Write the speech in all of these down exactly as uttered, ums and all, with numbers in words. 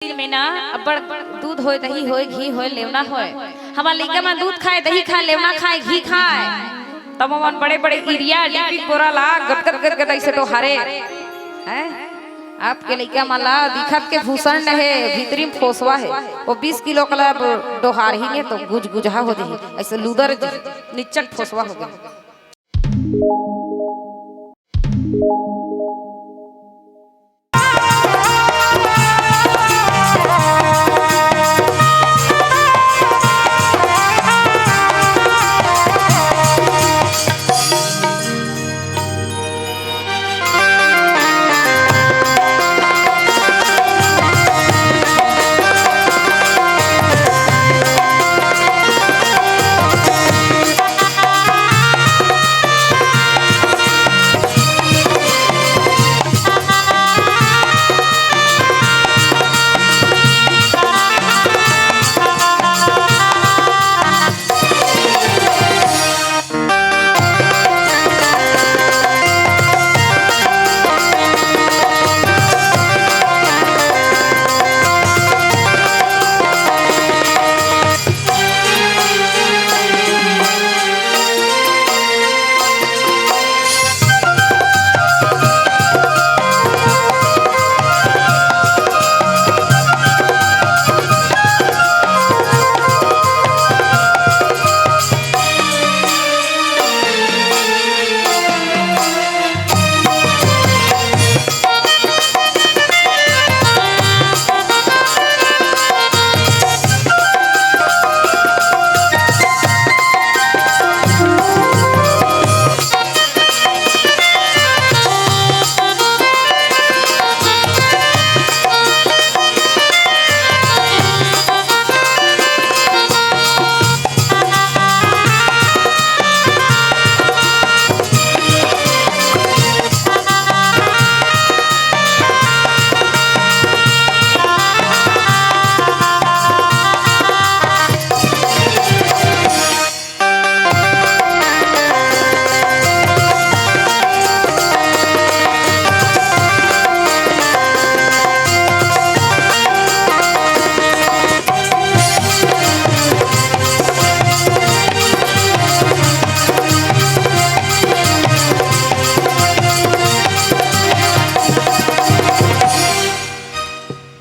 दिन में ना अब्बड़ दूध होय, दही होय, घी होय, लेवना होय, हमर लइका मन दूध खाय, दही खाय, लेवना खाय, घी खाय, तब ओमन बड़े-बड़े यूरिया, डीएपी बोरा ला गदगद गदगद अइसे डोहारे। हैं? आपके लइका मन ला दिखत के भूषण हे, भीतरी म फोसवा हे। वो बीस किलो के ला डोहारही ने तो गुजगुजहा हो जही, अइसे लूदर जही, निच्चट फोसवा हो गे।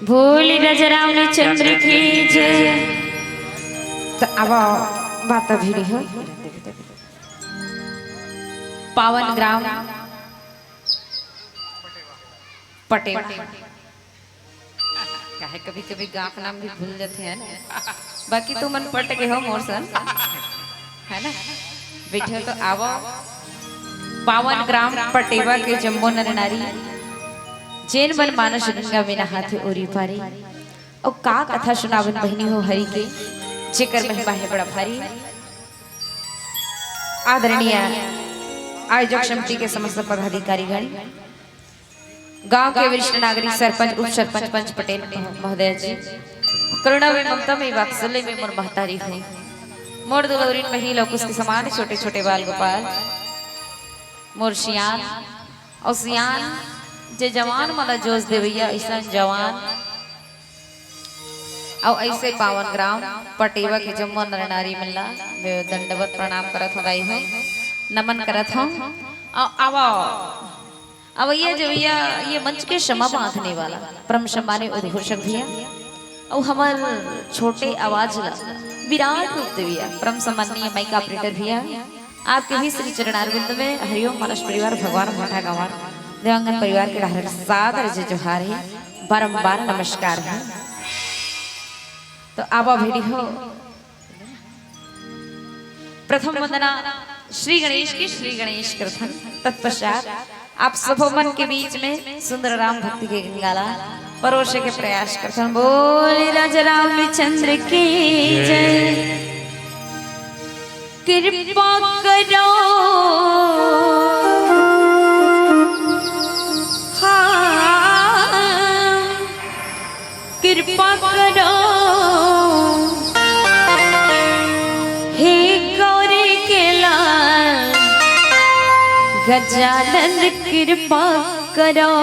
भोले राजा रामचंद्र की जय। त अब बात भिड़ी हो पावन ग्राम पटेवा। काहे कभी-कभी गाँव के नाम भी भूल जाथे, है ना? बाकी तुमन पट के हो मोर सन, है ना? बइठे हो तो आवव। पावन ग्राम पटेवा के जम्मो नर नारी, जेन मन मानस गंगा में नहाथे ओरी पारी। अउ का कथा सुनावन बहिनी हो हरि के, जेकर महिमा हे बड़ा भारी। आदरणीय आयोजक समिति के समस्त पदाधिकारीगण, गांव के वरिष्ठ नागरिक, सरपंच, उप सरपंच, पंच पटेल महोदय जी, करुणा में, ममता में, वात्सल्य में मोर महतारी हो, मोर दुलौरिन बहिनी लौकुश के समान छोटे छोटे बाल गोपाल, मोर सियान अउ सियान जे जवान मन ला जोश देवइया, अइसन जवान अउ अइसे पावन ग्राम पटेवा के जम्मो नर नारी मन ला मैं दंडवत प्रणाम करत हौं दाई हो, नमन करत हौं। अउ आवा अवइया जवइया ये मंच के शमा बांधने वाला परम सम्मानित उद्घोषक भैया अउ हमर छोटे आवाज ला विराट रूप देवइया परम सम्माननीय माइक ऑपरेटर भैया, आपके भी श्री चरणारविंद में हरिओम मानस परिवार भगवान भाटा गंवार देवांगन परिवार के डहर सादर जय जोहार हे, बारंबार नमस्कार हे। तो आवा भिड़ी हो प्रथम वंदना श्री गणेश की, श्री गणेश करथन। तत्पश्चात आप सबो मन के बीच में सुंदर राम भक्ति के गंगाला परोसे के प्रयास करथन। बोल राजा रामचंद्र की जय। कृपा करो, हाँ, कृपा करो, हे गौरी के लाल गजानन, कृपा करो।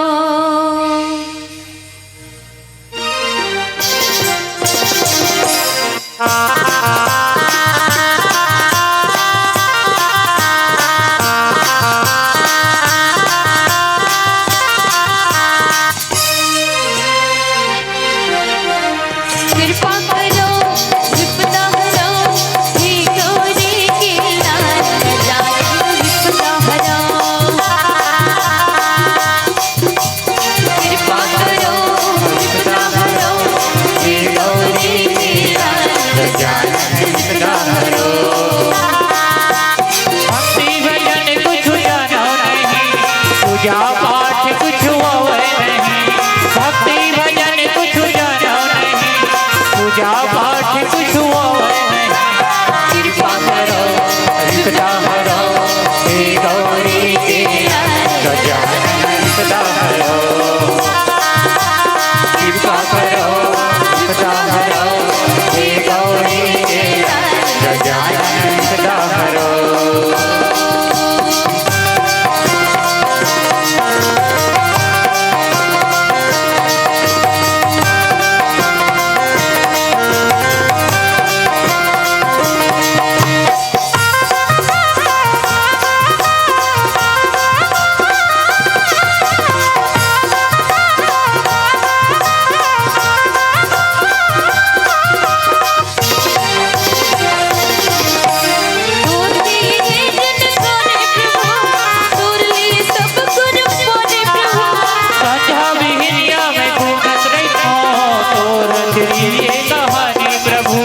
ये कहानी प्रभु।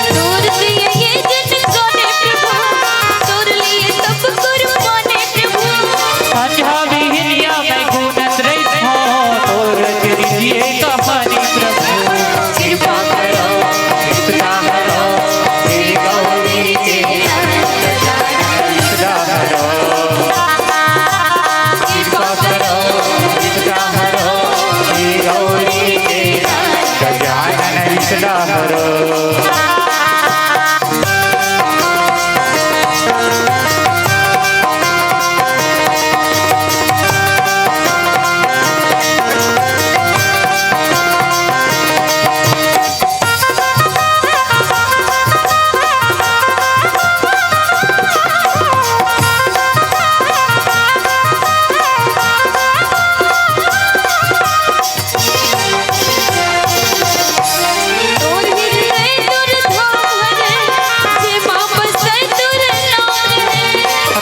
तोर दिए ये जन गाने प्रभु, तोर लिए सब कुर्बाने प्रभु। अच्छा बिहनिया मैं गुनत रही हूँ, तोर दिए कहानी प्रभु। कृपा करो, कृपा करो, हे गौरी के कृपा करो। कृपा करो, विपदा हरो, हे गौरी के गजानन विपदा हरो।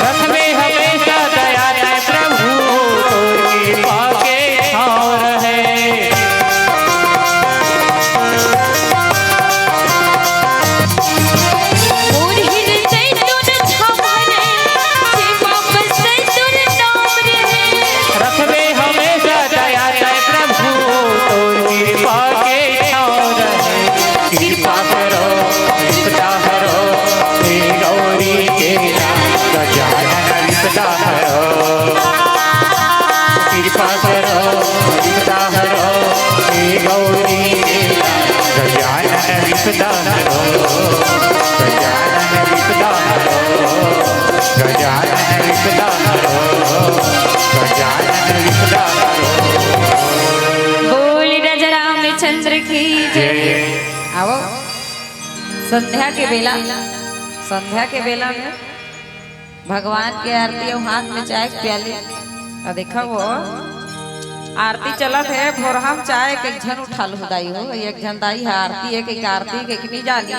रखबे हमेशा दया तै प्रभु, तोर कृपा के छाँव रहे। रखबे हमेशा दया तै प्रभु, तोर कृपा के छाँव रहे। कृपा करो, विपदा हरो, हे गौरी के गजानन विपदा हरो। कृपा करो, विपदा हरो, हे गौरी के गजानन विपदा हरो। गजानन विपदा हरो, गजानन विपदा हरो, गजानन विपदा हरो। बोल राजा रामचंद्र की जय। जय। आवो, संध्या के बेला, संध्या के बेला में भगवान के आरती अउ हाथ में चाय के प्याली। आ देखा वो आरती चलत हे, भोरहा म चाय के एक झन उठा लहू दाई हो, एक झन दाई ह आरती, एक, एक आरती के, के नी जानी,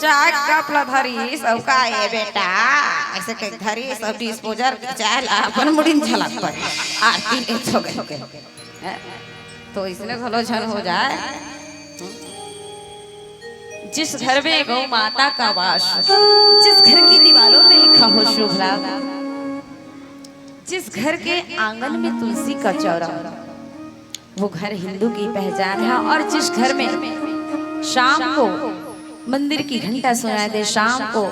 चाय के कप ला धरिस, अउ का ए बेटा, अइसे कहिके धरिस, अउ disposal के चाय ला अपन मुड़ी म झलक पर आरती लेत हो कहिके। हैं? तो अइसने घलो झन हो जाए। जिस घर में गौ माता का वास, जिस घर की दीवालों में लिखा हो शुभ लाभ, जिस घर के आंगन में तुलसी का चौरा, वो घर हिंदू की पहचान है। और जिस घर में शाम को मंदिर की घंटा सुनाई दे, शाम को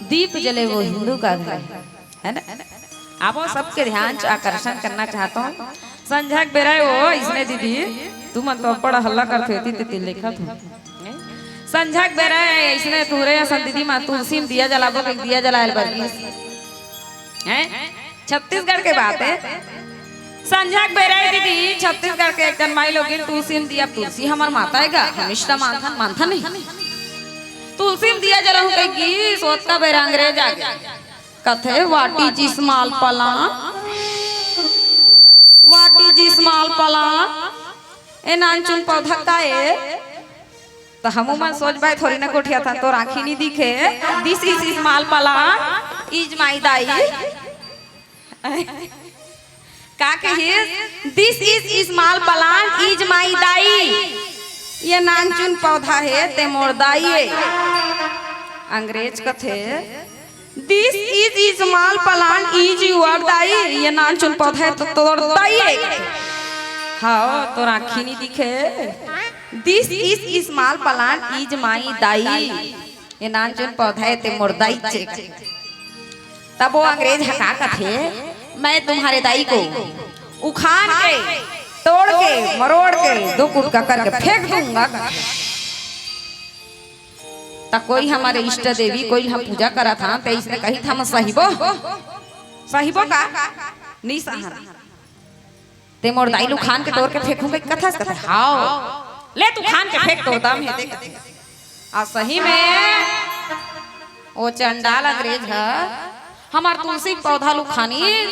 दीप जले, वो हिंदू का घर है, है ना? आप वो सबके ध्यान च-, आकर्षण करना चाहता हूँ। संझा के बेरा हे वो, इसने दीदी, तुमन तो बड़ा हल्ला करथे, एती तेती लेखत हो। संझा के बेरा हे, इसने तुहरे असन दीदी माँ तुलसी में दिया जलाबो, कहिके दिया जलायल बर गिस। हैं? छत्तीसगढ़ के बात हे। संझा के बेरा हे दीदी, छत्तीसगढ़ के एक झन माई लोगिन तुलसी में दिया, तुलसी हमर माता हे गा, हम इष्टा मानथन, मानथन नहीं। तुलसी में दिया जलाहूँ कहिके गिस, ओतका बेरा अंग्रेज आ गे। कथे, "What is small plant? What is small plant?" ए नानचुन पौधा का ए? त हमू मन सोचबे थोरी ना गोठियाथन, तोर आँखी नी दिखे। This is small plant, is my दाई। का कहिस? This is small plant, is my दाई। ये नानचुन पौधा हे, ते मोर दाई ए। अंग्रेज कथे, "This is small plant, is your दाई।" ये नानचुन पौधा हे, तो तोर दाई ए। हाँ, तोर आँखी नी दिखे। "This is small plant, is my दाई।" ये नानचुन पौधा हे, ते मोर दाई ए। तब वो अंग्रेज ह का कथे, "मैं तुम्हारे दाई को उखान के, तोड़ के, मरोड़ के, दू कुटका करके फेंक दूंगा।" त कोई हमर इष्ट देवी, कोई हम पूजा करत हन, त इसने कही था, "हम सहिबो, सहिबो का?" नी सहन। ते मोर दाई ल उखान के तोड़ के फेंकहूं कहिके कथस, कथे, "हाव, ले तू उखान के फेंक, तोर दम हे ते।" आ सही में ओ चंडाल अंग्रेज ह हमर तुलसी के पौधा ल उखानिस,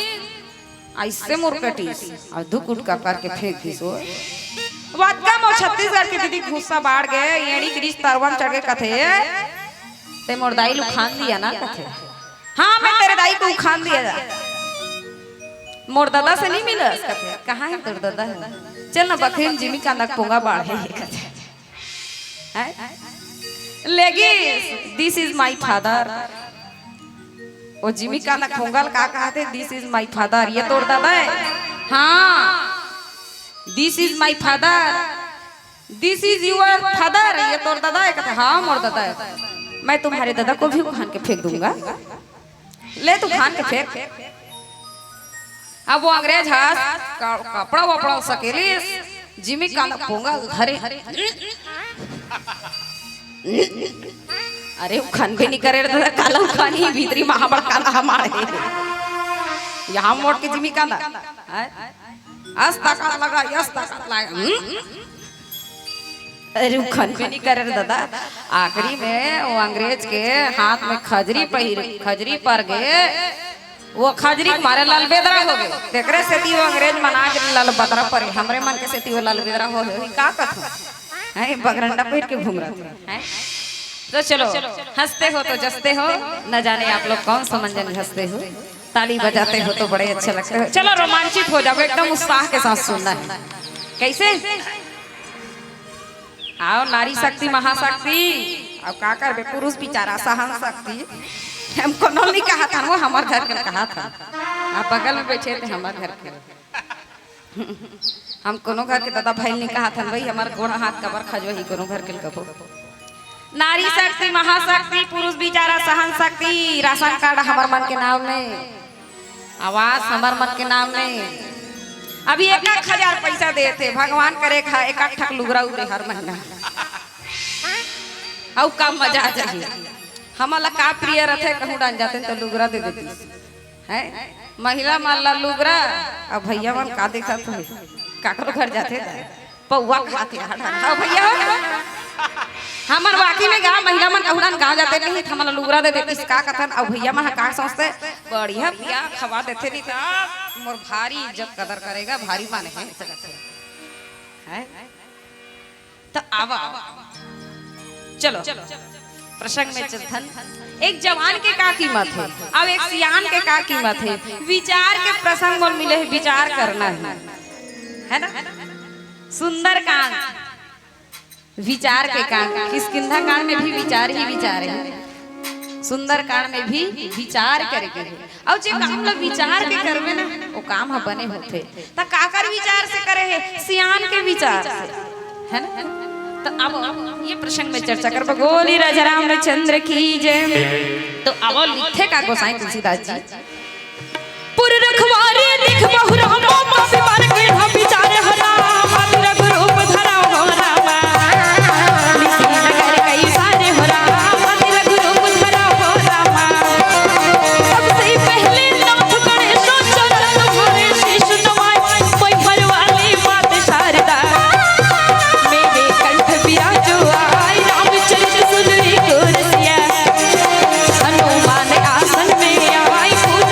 अइसे मुरकटिस, अउ दू कुटका करके फेंक दिस ओ। वतका मोर छत्तीसगढ़ के दीदी गुस्सा बाढ़ गे, एड़ी के रिस तरवा म चढ़ गे, कथे, "ते मोर दाई ल उखान दिया ना?" कथे, "हाँ, मैं तेरे दाई को उखान दिया।" मोर ददा से नहीं मिलस कथे, कहाँ है तोर ददा है? चल ना बखरी म जिमी कांदा के पोंगा बाढ़े हे कथे। हैं? लेगिस, this is my father। ओ जिमी कांदा के पोंगा ल का कहथे? This is my father, ये तोर ददा है? हाँ, this is my father, this is your father, ये तोर ददा है कथे। हाँ, मोर ददा है। मैं तुम्हारे ददा को भी उखान के फेंक दूंगा। ले तू खान के फेंक। अब वो अंग्रेज ह क-, कपड़ा वपड़ा सकेलिस, जिमी कांदा पोंगा धरे। अरे, वो खनबे नहीं करे रे ददा, काला उखानी भीतरी महा बड़ कांदा हमारे। यहाँ मोड़ के जिमी कांदा। हैं? अस ताकत लगा, यस ताकत लगा। हम्म? अरे, वो खनबे नहीं करे रे ददा। आखिरी में वो अंग्रेज के हाथ में खजरी पहिर, खजरी पर गे, वो खजरी के मारे लाल बेदरा हो गे। तेकरे सेती वो अंग्रेज मन आज लाल बदरा परे, हमरे मन के सेती वो लाल बेदरा हो गे। का कथों? हैं, बगरंडा पहिर के घूम रहे हैं। तो चलो, हंसते हो तो जसते हो, न जाने आप लोग कौन सा मंजन घसते हो, ताली बजाते हो तो बड़े अच्छे लगते हो। चलो, रोमांचित हो जाओ, एकदम उत्साह के साथ सुनना है। कैसे? आओ, नारी शक्ति, महाशक्ति। अब का करबे, पुरुष बेचारा सहन शक्ति। हम कोनो नहीं कहा था, वो हमार घर के कहा था। आप बगल में बैठे थे, हमार घर के। हम कोनो घर के ददा भाई नहीं कहा था भाई, हमार गोड़ हाथ कबर खजवही कोनो घर के कबो। नारी शक्ति, महाशक्ति, पुरुष बेचारा सहन शक्ति, राशन कार्ड हमार मन के नाम में, आवास हमार मन के नाम में। अभी एक एक हजार पैसा देथे, भगवान करे खा एक एक ठक लुगरा उरे हर महीना। अउ का मजा आ जाही। हमन ला का प्रिय रथे, कहूँ डान जाते तो लुगरा दे देती। हैं? महिला मन ला लुगरा, अब भैया मन का देखत हे? काकरो घर जाथे त पौवा खाथे, हट, हट, हाँ भैया हो। हमर वाकी में गाँव महिला मन कहूँ डान गाँव जाते नहीं, हमन ला लुगरा दे देती, का कथन, अब भैया मन ह का सोचते, बढ़िया पिया खवा देथे नहीं त मोर भारी इज्जत कदर करेगा, भारी माने है, ऐसे करथे। हैं? तो आवा, आवा। चलो, प्रसंग में चलथन। एक जवान के का कीमत है, अब एक सियान के का कीमत है, विचार के प्रसंग मोल मिले है, विचार करना है, है ना? सुंदरकांड, विचार के कांड, किष्किंधा कांड में भी विचार ही विचार है, सुंदरकांड में भी विचार करे के है। अउ जे काम ला विचार के करबे ना, वो काम ह बने होथे। त काकर विचार से करे हे? सियान के विचार से, है ना? त अब ये प्रसंग में चर्चा करबो। बोली राजा रामचंद्र की जय। तो अब लिखे का गोसाई तुलसीदास जी, पुर रखवारे दिख बहु रामा, पापी मार के हम विचार हो रामा, रघु रूप धरा हो रामा। निसी नगर कई सारे हो रामा, रघु रूप धरा हो रामा। सबसे पहले नाथ गणेश चरण तुम्हारे शीश नवाए, कोई घर वाली मात शारदा। मेरे कंठ विराजो आए, रामचरित सुन रे को रसिया। हनुमान आसन में आए, पूज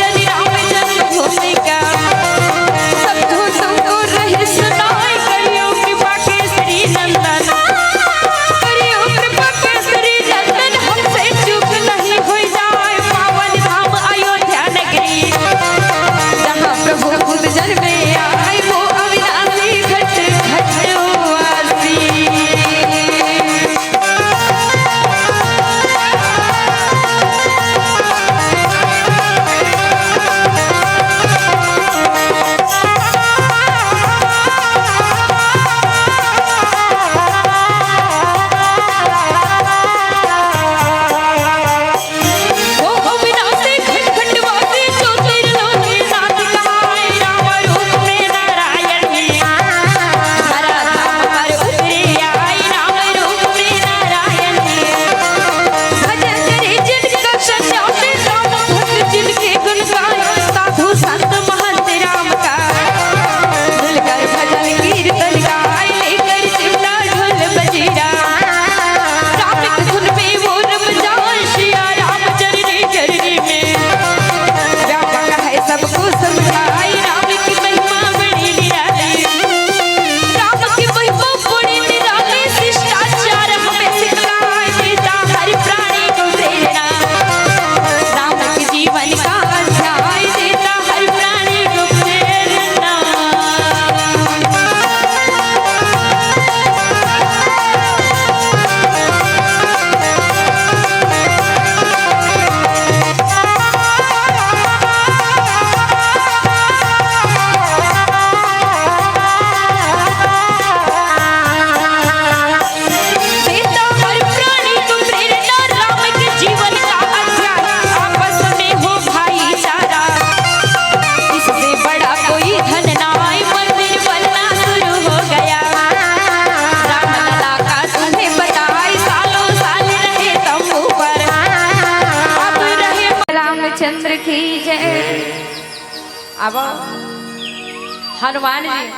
हनुमान जी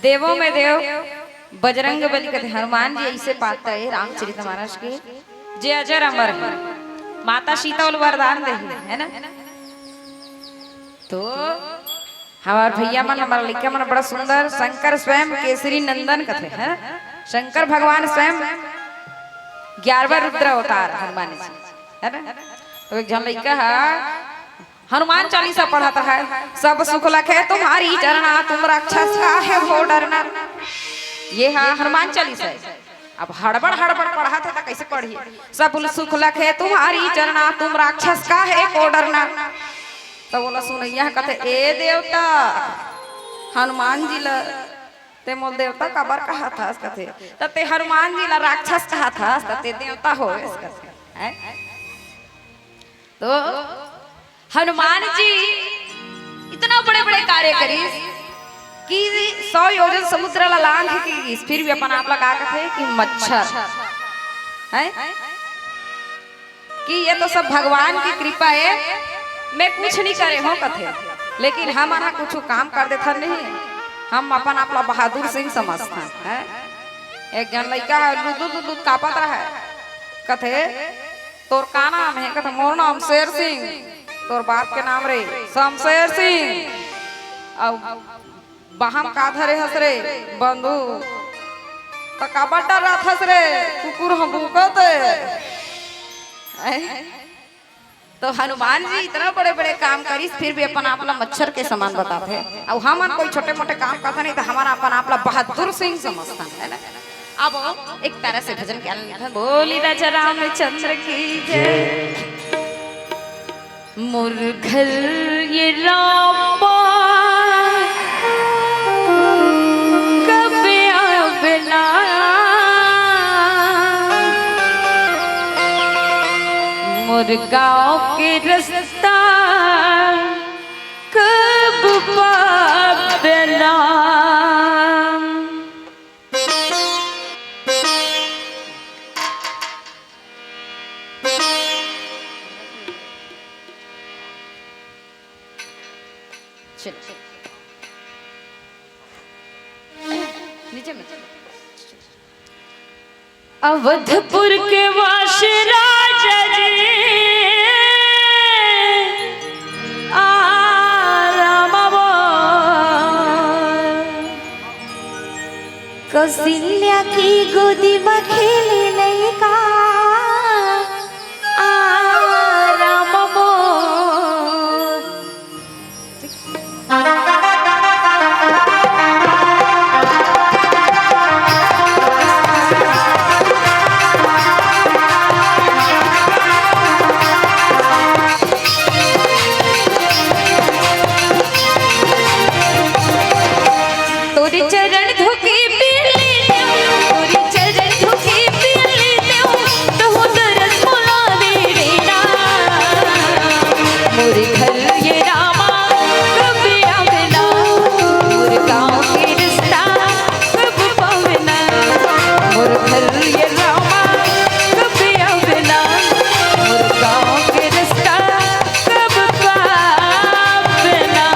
देवों में देव, बजरंग बली कथे। हनुमान जी ऐसे पाता है रामचरित मानस के, जे अजर अमर है। माता सीता ल वरदान दे है ना। तो हमार भैया मन, हमार लइका मन बड़ा सुंदर शंकर स्वयं केसरी नंदन कथे है। शंकर भगवान स्वयं ग्यारहवाँ रुद्र अवतार हनुमान जी, है ना। तो एक झन लइका है, हनुमान चालीसा पढ़त है, "सब सुख लखे तुम्हारी चरणा, तुम राक्षस काहे हो डरना।" ये हा हनुमान चालीसा है। अब हड़बड़ हड़बड़ पढ़त है तो कैसे पढ़ी? "सब सुख लखे तुम्हारी चरणा, तुम राक्षस काहे को डरना।" तो बोला सुनैया कथे, "ए देवता, हनुमान जी ल ते मोल देवता काबर कहा थस?" कथे, "त ते हनुमान जी ला राक्षस कहा थस, त ते देवता होवेस?" कथे, हैं? तो हनुमान जी इतना बड़े बड़े कार्य करिस कि सौ योजन समुद्र ला लांघ के गिस, फिर भी अपन आप ला का कथे कि मच्छर, हैं? कि ये तो सब भगवान की कृपा है, मैं कुछ नहीं करे हो कथे, लेकिन हम अना कुछ काम कर देथन नहीं, हम अपन आप ला बहादुर सिंह समझथन, हैं? एक झन लइका है, लुदुत लुदुत कापत रहे, कथे, "तोर का नाम है?" कथे, "मोर नाम शेर सिंह।" "तोर बाप के नाम रे?" "शमशेर सिंह।" "अउ बाहम का धरे हस रे?" "बंदूक।" "त काबर डराथस रे? कुकुर ह भूकत हे।" तो हनुमान जी इतना बड़े बड़े काम करिस, फिर भी अपन आप ला मच्छर के समान बताथे। अउ हमन कोई छोटे मोटे काम करथन नहीं, तो हमन अपन आप ला बहादुर सिंह समझथन, है ना? अब एक प्यारा से भजन के आनंद लेथन। बोली राजा रामचंद्र की जय। मोर घर ये रामा कब आबना, मोर गाँव के रस्ता कब पाबना। चलो। नीचे में। अवधपुर के वास राजा जी, आराम वो। कौशल्या की गोदी में खेले लइका, आराम वो। तोरे चरण धोके पीले देव, तोरे चरण धोके पीले देव, तहु दरस मोला दे रे राम। मोर घर ये रामा कब आबना, मोर गाँव के रस्ता कब पाबना। मोर घर ये रामा कब आबना, मोर गाँव के रस्ता कब पाबना।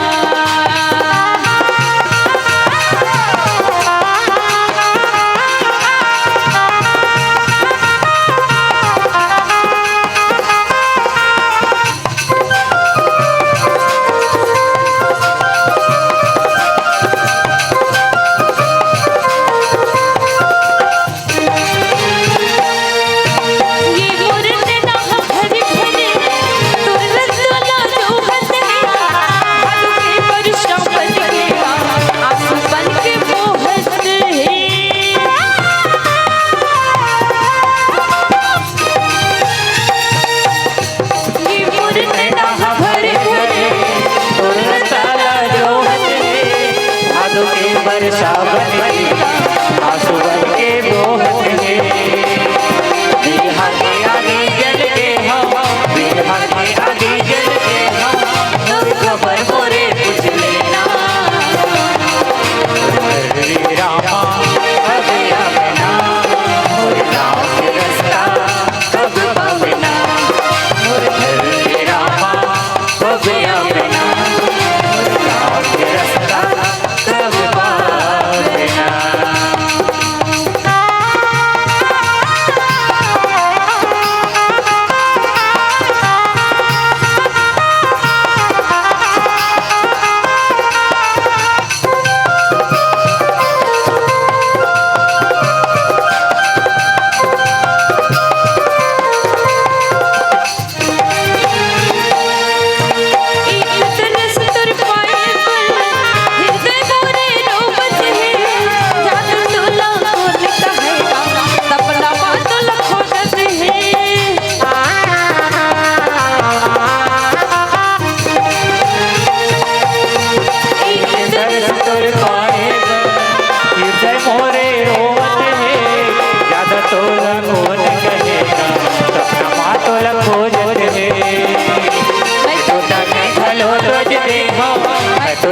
बरसावन के आंसू बन के बोहत हे। बिरहा के आगे जल के हम, बिरहा के आगे जल के हम, तू खबर मोरे पूछ लेना। अरे रामा, अबे आबना, मोर गाँव के रस्ता कब पाबना, मोर घर के रामा, कब आबना, मोर गाँव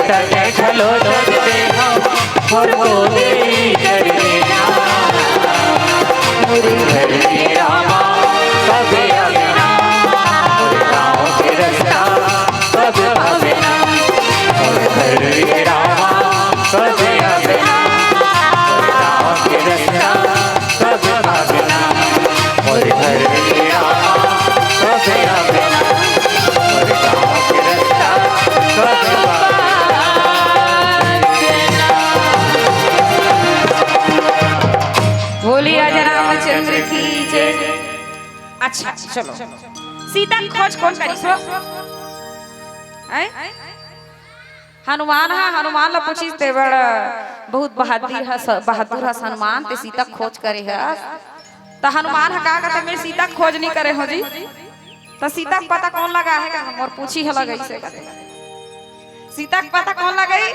तने घलो दे दे हम, मोर को दे कर देना। मोर घर में रामा, कब आवेना? मोर गाँव के रस्ता, कब आवेना? मोर घर में रामा, कब आवेना? मोर गाँव के रस्ता, कब आवेना? मोर घर में रामा, कब आवेना? मोर गाँव के रस्ता, कब आवेना? बोली राजा रामचंद्र की जय। अच्छा, चलो, सीता के खोज कोन करिस हो? हैं? हनुमान हा, हनुमान ला पूछिस, "ते बड़ बहुत बहादुर हस, बहादुर हस हनुमान, ते सीता के खोज करे हस।" त हनुमान हा का कथे, "मैं सीता के खोज नहीं करे हो जी।" त सीता के पता कोन लगा हे का? मोर पूछी ह लगइसे कथे। सीता के पता कोन लगई?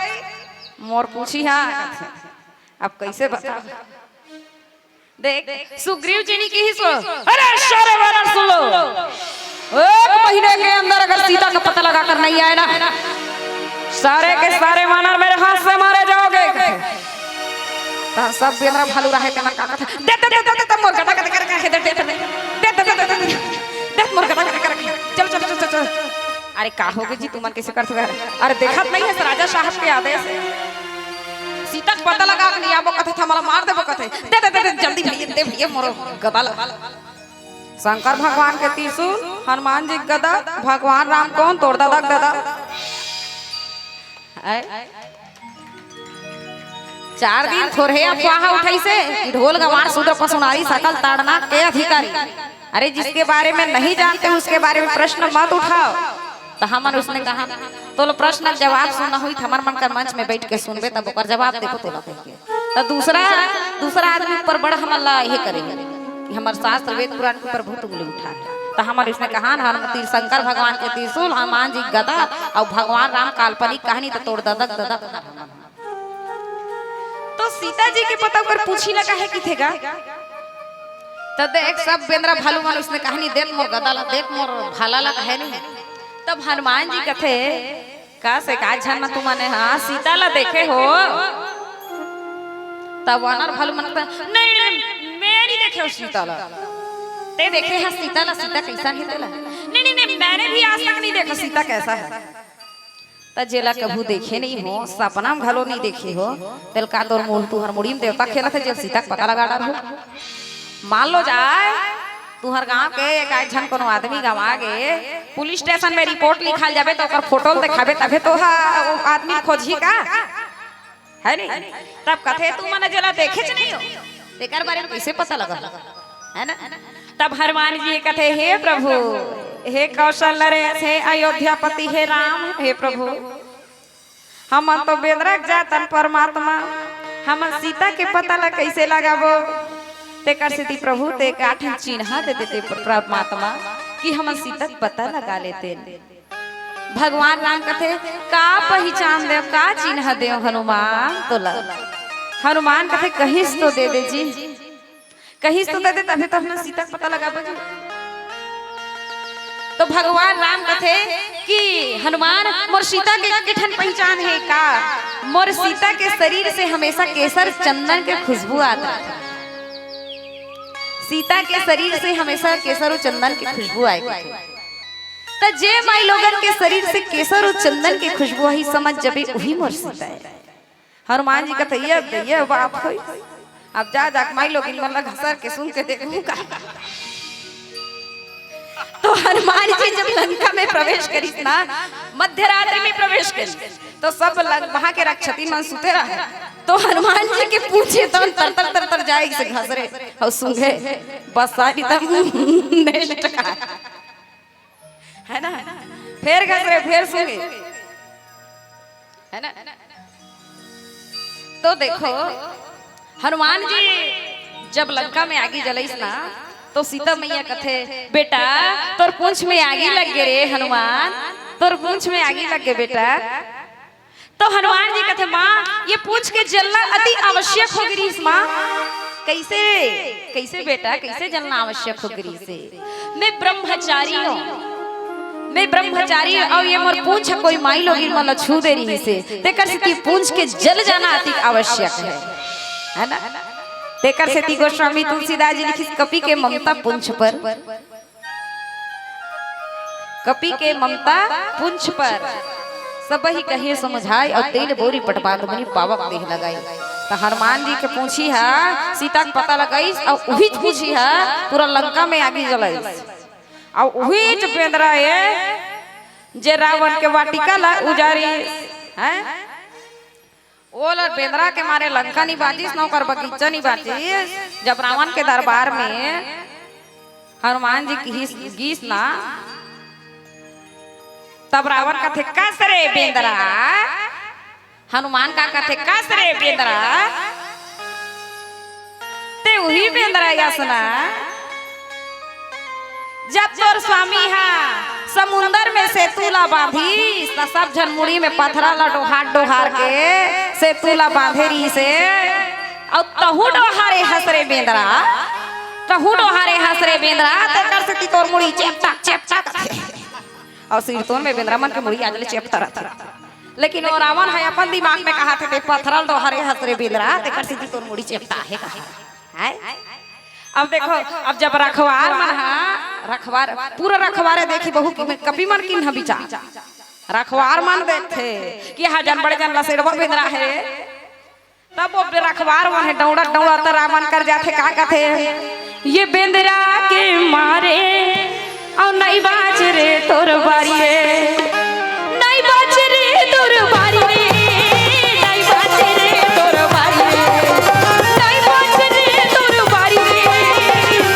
मोर पूछी हा कथे। अब कइसे बता? देख, सुग्रीव जी ने किहिस हो, "अरे सारे वानर सुन लो, एक महीने के अंदर अगर सीता का पता लगा कर नहीं आए ना, सारे के सारे वानर मेरे हाथ से मारे जाओगे।" त सब बेंदरा भालू रहे, तेमन का कथे, "दे, दे, दे, मोर गदा, गदा, गदा, दे, दे, दे, मोर गदा, गदा, गदा, चल, चल, चल, चल, चल।" अरे का होगे जी तुमन, कइसे करथो? अरे देखत नहीं हस राजा साहब के आदेश हे। सीता के पता लगा के नहीं आबो कथे, त हमला मार देबो कथे। दे, दे, दे, दे, जल्दी भैया, दे भैया मोर गदा ला। शंकर भगवान के त्रिशूल, हनुमान जी के गदा, भगवान राम कोन? तोर ददा के ददा। आय? चार दिन थोरहे अफवाह उठइसे कि ढोल गवार शूद्र पशु नारी सकल ताड़ना के अधिकारी। अरे जिसके बारे में नहीं जानते उसके बारे में प्रश्न मत उठाओ। त हमन उसने कहा, तोला प्रश्न जवाब सुनना होही त हमर मन कर मंच में बइठ के सुनबे, तब ओकर जवाब देबो तोला कहिके। त दूसरा, दूसरा आदमी ऊपर बड़ हमन ला ये करे कि हमर शास्त्र वेद पुराण के ऊपर बहुत उंगली उठा हे। त हमन उसने कहा न, हनुमती शंकर भगवान के त्रिशूल, हनुमान जी के गदा अउ भगवान राम काल्पनिक कहानी, त तोर ददा के ददा। तो सीता जी के पता ओकर पूछी ला काहे किथे गा? त देख, सब बेंदरा भालू मन उसने कहानी, "देख मोर गदा ला, देख मोर भाला ला," कहे नहीं। तब हनुमान जी कथे, "का से का झन म तुमने हा सीता ला देखे हो?" तब वानर भालू मन कथे, "नहीं, नहीं, नहीं, मैं नहीं देखे हो सीता ला।" ते देखे हा सीता ला, सीता कइसन हे तेला? "नहीं, नहीं, नहीं, मैंने भी आज तक नहीं देखा सीता कैसा है।" त जेला कभू देखे नहीं हो, सपना म घलो नहीं देखे हो, तेल का तोर मूल तुहर मुड़ी म देवता खेलत हे, जेल सीता के पता लगा डारहू। मान लो जाए, तुहर गांव के एक आध झन कोनो आदमी गंवा गे, पुलिस स्टेशन में रिपोर्ट लिखाल जाबे, त ओकर फोटो ल देखाबे, तभे तो हा, ओ आदमी खोजही का? है नहीं? तब कथे, "तुमन जेला देखेच नहीं हो, तेकर बारे में कइसे पता लगा?" है ना? तब हनुमान जी कथे, "हे प्रभु, हे कौशल नरेश, हे अयोध्यापति, हे राम, हे प्रभु, हमन तो बेंदरा के जातन परमात्मा, हमन सीता के पता ला कइसे लगाबो? तेकर सेती प्रभु ते एक आठन चिन्हा दे देते परमात्मा कि हमन सीता के पता लगा लेते।" भगवान राम कथे, "का पहिचान देव, का चिन्ह देव हनुमान तोला?" हनुमान कथे, "कहिस तो दे दे जी, कहिस तो दे दे, तभे तो हमन सीता के पता लगाबो जी।" तो भगवान राम कथे कि हनुमान, मोर सीता के एक ठन पहिचान हे का? मोर सीता के शरीर से हमेशा केसर चंदन के खुशबू आत रथे। सीता के शरीर से हमेशा केसर अउ चंदन के खुशबू आए कथे। त जे माई लोगन के शरीर से केसर अउ चंदन के खुशबू आही, समझ जबे उही मोर सीता हे। हनुमान जी कथे, "ये, ये बात होई। अब जा, जा के माई लोगिन मन ला घसर के सुन के देखहूं का।" तो हनुमान जी जब लंका में प्रवेश करिस ना, मध्य रात्रि में प्रवेश करिस, तो सब लंक-, वहां के रक्षती मन सुते रहे। तो हनुमान जी के पूछे तवन तर तर तर तर जाए से घसरे अउ सूंघे, बस सारी तम नष्ट का। है ना? फेर घसरे, फेर सूंघे। है ना? तो देखो, हनुमान जी जब लंका में आगी जलइस ना, तो सीता मैया कथे, "बेटा, तोर पूंछ में आगी लग गे रे हनुमान, तोर पूंछ में आगी लग गे बेटा।" तो हनुमान जी कथे, "माँ, ये पूंछ के जलना अति आवश्यक हो गिरिस माँ।" "कइसे, कइसे बेटा, कइसे जलना आवश्यक हो गिरिस? मैं ब्रह्मचारी हूँ।" मैं ब्रह्मचारी अउ ये मोर पूंछ कोई माई लोगिन मन ल छू दे रहिसे, तेकर सेती पूंछ के जल जाना अति आवश्यक हे, है ना? तेकर सेती गोस्वामी तुलसीदास जी लिखिस, कपि के ममता पूंछ पर, कपि के ममता पूंछ पर, सबहि कहे समुझाय, अउ तेल बोरी पटबांध मुनि पावक देह लगाई। त हनुमान जी के पूंछी हा सीता के पता लगाइस, अउ उहीच पूंछी हा पूरा लंका में आगी जलाइस। अउ उहीच बेंदरा ए जे रावण के वाटिका ला उजारिस, हैं? ओला बेंदरा के मारे लंका नी बाचिस, न ओकर बगीचा नी बाचिस। जब रावण के दरबार में हनुमान जी गिस, गिस ना, तब रावण कथे, "कस रे बेंदरा।" हनुमान का कथे, "कस रे बेंदरा।" ते उही बेंदरा असन, जब तोर स्वामी हा समुंदर में सेतु ला बांधिस, त सब झन मुड़ी में पथरा ला डोहार डोहार के सेतु ला बांधे रहिसे, अउ तहूं डोहारे हस रे बेंदरा, तहूं डोहारे हस रे बेंदरा, तेकर सेती तोर मुड़ी चेपटा चेपटा करथे। अउ सिरतोन में बेंदरा मन के मुड़ी आज ले चेपटा रथे। लेकिन ओ रावण ह अपन दिमाग में कहाथे, "ते पथरा ल डोहारे हस रे बेंदरा, तेकर सेती तोर मुड़ी चेपटा हे," कहा। हैं? अब देखो, अब जब रखवार मन ह, रखवार, पूरा रखवार हे, देखी बहू कि कपि मन किन्हा बिचार। रखवार मन देखथे कि हा जन बड़े जन लसेड़वा बेंदरा हे। तब ओ रखवार मन हे दौड़त दौड़त रावण कर जाथे, का कथे, "ये बेंदरा के मारे, अउ नइ बाच रे तोर बारी रे, नइ बाच रे तोर बारी रे, नइ बाच रे तोर बारी रे, नइ बाच रे तोर बारी रे,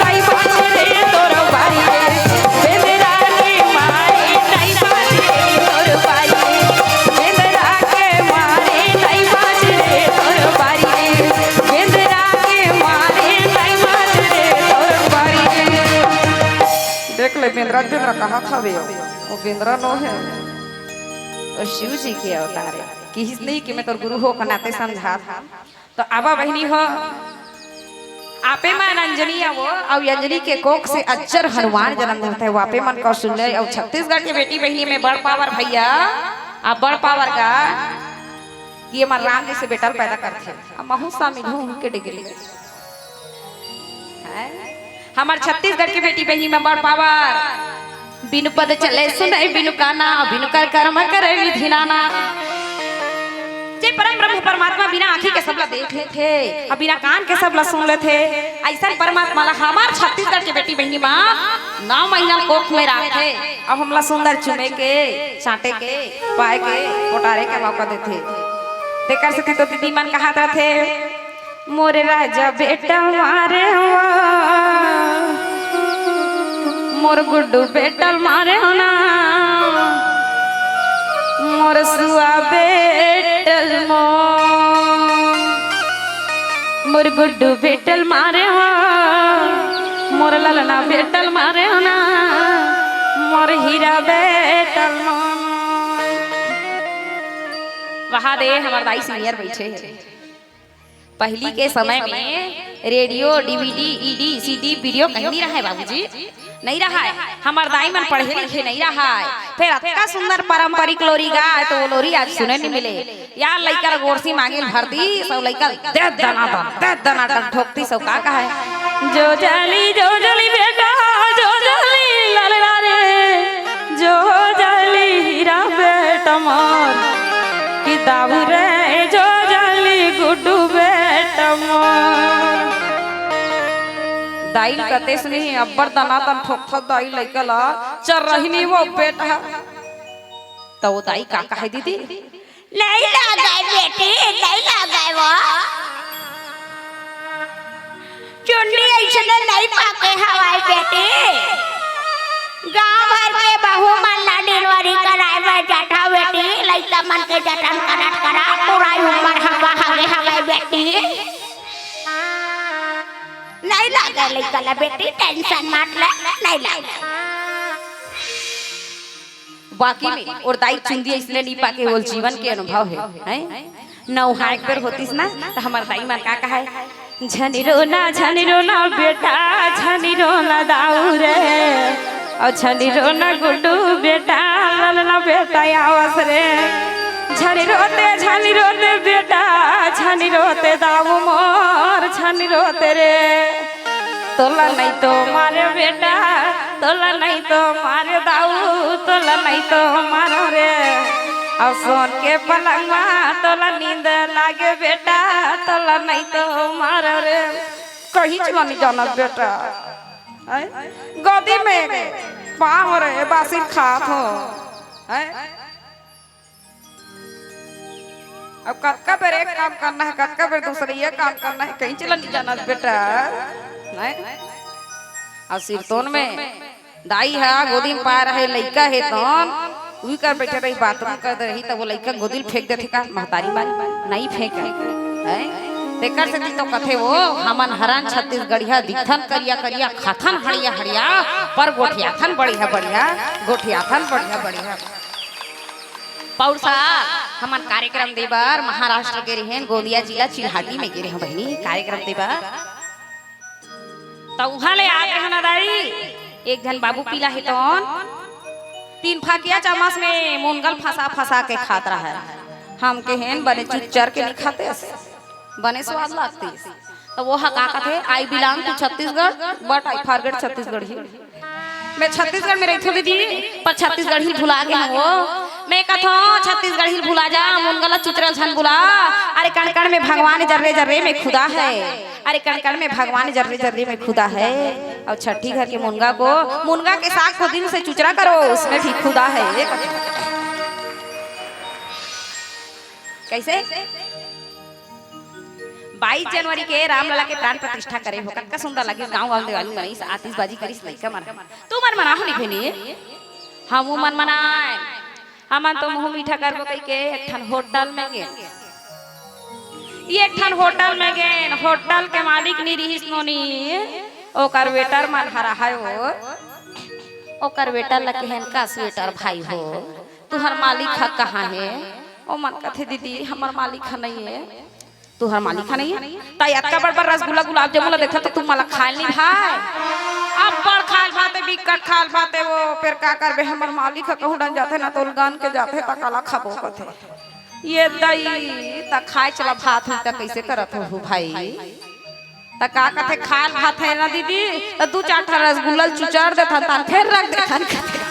नइ बाच रे तोर बारी रे।" बेंदरा के मारे नइ बाच रे तोर बारी रे। बेंदरा के मारे नइ बाच रे तोर बारी रे। बेंदरा के मारे नइ बाच रे तोर बारी रे। देख ले बेंदरा, बेंदरा कहात हवे, ओ बेंदरा नो हे, ओ शिव जी के अवतार हे। किहिस नहीं कि मैं तोर गुरु हो के नाते समझात हंव। त आवा बहिनी हो, आपे मन अंजनी आवो, अउ अंजनी के कोख से अज्जर हनुमान जनम धरथे। वापे मन कौशल्या अउ छत्तीसगढ़ के बेटी बहिनी में बड़ पावर भैया, आ बड़ पावर का कि ये मन राम जइसे बेटा ल पैदा करथे। अब महू शामिल हूँ उनके डिग्री में। हैं? हमर छत्तीसगढ़ के बेटी बहिनी में बड़ पावर। बिनु पद चले सुनय बिनु काना, बिनु कर कर्म करय विधि नाना। जे परम ब्रह्म परमात्मा बिना आँखी के सबला देख लेथे, अउ बिना कान के सबला सुन लेथे, अइसन परमात्मा ला हमर छत्तीसगढ़ के बेटी बहिनी मा नौ महीना कोख में राखथे, अउ हमला सुंदर चूमे के, चाटे के, पाए के, पोटारे के मौका देथे। तेकर सेती तो दीदी मन कहात रथे, मोर राजा बेटा मारे हवा, मोर गुड्डू बेटा ल मारे हो ना, मोर सुआ बेटा ल मोर, मोर गुड्डू बेटा ल मारे हो, मोर ललना बेटा ल मारे हो ना, मोर हीरा बेटा ल मोर। वहा दे हमर दाई senior बइठे हे। पहिली के समय में radio, DVD, ED, CD, video कहीं नहीं रहा है बाबूजी, नहीं रहा है। हमर दाई मन पढ़े लिखे नहीं रहा है, फेर अतका सुंदर पारंपरिक लोरी गाय, त ओ लोरी आज सुने नहीं मिले। यार लइका ल गोरसी मांगे ल भर दिस, सब लइका ल दे दनादन, दे दनादन ठोकतिस, सब का कहे, जो जाली, जो जाली बेटा, जो जाली ललना रे, जो जाली हीरा बेटा मोर, कि दाऊ रे जो जाली गुड्डू बेटा मोर। दाई ल कतेस नहीं, अब्बड़ दनादन ठोकथस दाई लइका ल, चर्रही नहीं वो बेटा। त ओ दाई का कहे दीदी? नहीं लागय बेटी, नहीं लागय वो। चुन्नी अइसने नहीं पाके हवय बेटी। गांव भर के बहू मन ला delivery कराय बर जाथव बेटी, लइका मन के जतन करत करत पूरा उमर हवा हवे हवय बेटी। नहीं लागय लइका ला बेटी, tension मत ले, नहीं लागय। वाकई में, ओर दाई चुंदी अइसने नहीं पाके, ओल जीवन के अनुभव हे, हैं? नौहा एक बेर होतिस ना, त हमर दाई मन का कहे, "झन रोना, झन रोना बेटा, झन रोना दाऊ रे।" अउ छनी रो ना गुड्डू बेटा, ललना बेटा आवस रे। छनी रोते, छनी रोते बेटा, छनी रोते दाऊ मोर, छनी रोते रे। तोला नहीं तो मारे बेटा, तोला नहीं तो मारे दाऊ, तोला नहीं तो मारो रे। अउ सोन के पलंगवा तोला नींद लागे बेटा, तोला नहीं तो मारो रे। कहीं चला नहीं जाना बेटा। हैं? गोदी में पाँव रे बासी खात हो। हैं? अब कतका बेर एक काम करना है, कतका बेर दूसरे ये काम करना है, कहीं चला नहीं जाना बेटा। हैं? अउ सिरतोन में दाई हा गोदी में पाए रहे, लइका हे तौन, उही कर बैठे रही, बाथरूम कर दे रही, तब वो लइका गोदी ल फेंक देथे का? महतारी मारी नहीं फेंक है। तेकर सेती तो कथे वो, हमन हरन छत्तीसगढ़िया, दिखथन करिया करिया, खाथन हड़िया हड़िया, पर गोठियाथन बढ़िया बढ़िया, गोठियाथन बढ़िया बढ़िया। पौर साल हमन कार्यक्रम दे बर महाराष्ट्र गे रहेन, गोंदिया जिला चिल्हाटी में गे रहेन बहिनी, कार्यक्रम दे बर। त उहाँ ले आत रहेन दाई, एक झन बाबू पीला हे तौन, तीन फकिया चम्मच में मुनगा ल फंसा फंसा के खात रहय। हम कहेन, बने चुच्चर के नहीं खातेस, बने स्वाद लागतिस। त वो हा का कथे, "I belong to Chhattisgarh, but I forget Chhattisgarhi." मैं छत्तीसगढ़ में रहिथों दीदी, पर छत्तीसगढ़ी ल भुला गे हंव वो। मैं कथों, "छत्तीसगढ़ी ल भुला जा, मुनगा ल चुच्चर ल झन बुला। अरे कण कण में भगवान, जर्रे जर्रे में खुदा है। अरे कण कण में भगवान, जर्रे जर्रे में खुदा है।" अउ छट्ठी घर के मुनगा को, मुनगा के साग को दिल से चुचरा करो, उसमें भी खुदा है। ये कथों। कैसे? बाईस जनवरी के रामलला के प्राण प्रतिष्ठा करे हो, कतका सुंदर लगिस। गांव वाले देवाली मनाइस, आतिशबाजी करिस, लइका मन। तुमन मनाहू नहीं बहिनी? हमू मन मनाए। हमन तो मुंह मीठा करबो कहिके एक ठन होटल में गेन। ये एक ठन होटल में गेन, होटल के मालिक नी रिहिस नोनी, ओकर वेटर मन ह रहय ओ। ओकर वेटर ल कहेन, "का स्वेटर भाई हो, तुहर मालिक ह कहाँ हे?" ओ मन कथे, "दीदी, हमर मालिक ह नहीं हे।" तुहर मालिक ह नहीं हे? त अतका बड़ बड़ रसगुल्ला गुलाब जामुन ल देखत त तुमन ला खाय ल नहीं भाय? अब्बड़ खाय ल भाथे, बिकट खाय ल भाथे वो, फेर का करबे, हमर मालिक ह कहूँ डन जाथे ना, त ओला गन के जाथे, त काला खाबो कथे। ये दई, त खाय चला भात हुई त कइसे करत हो भाई? त का कथे, खाय ल भाथे ना दीदी, त दू चार ठा रसगुल्ला ल चुचर देथन, तहन फेर रख देथन कथे।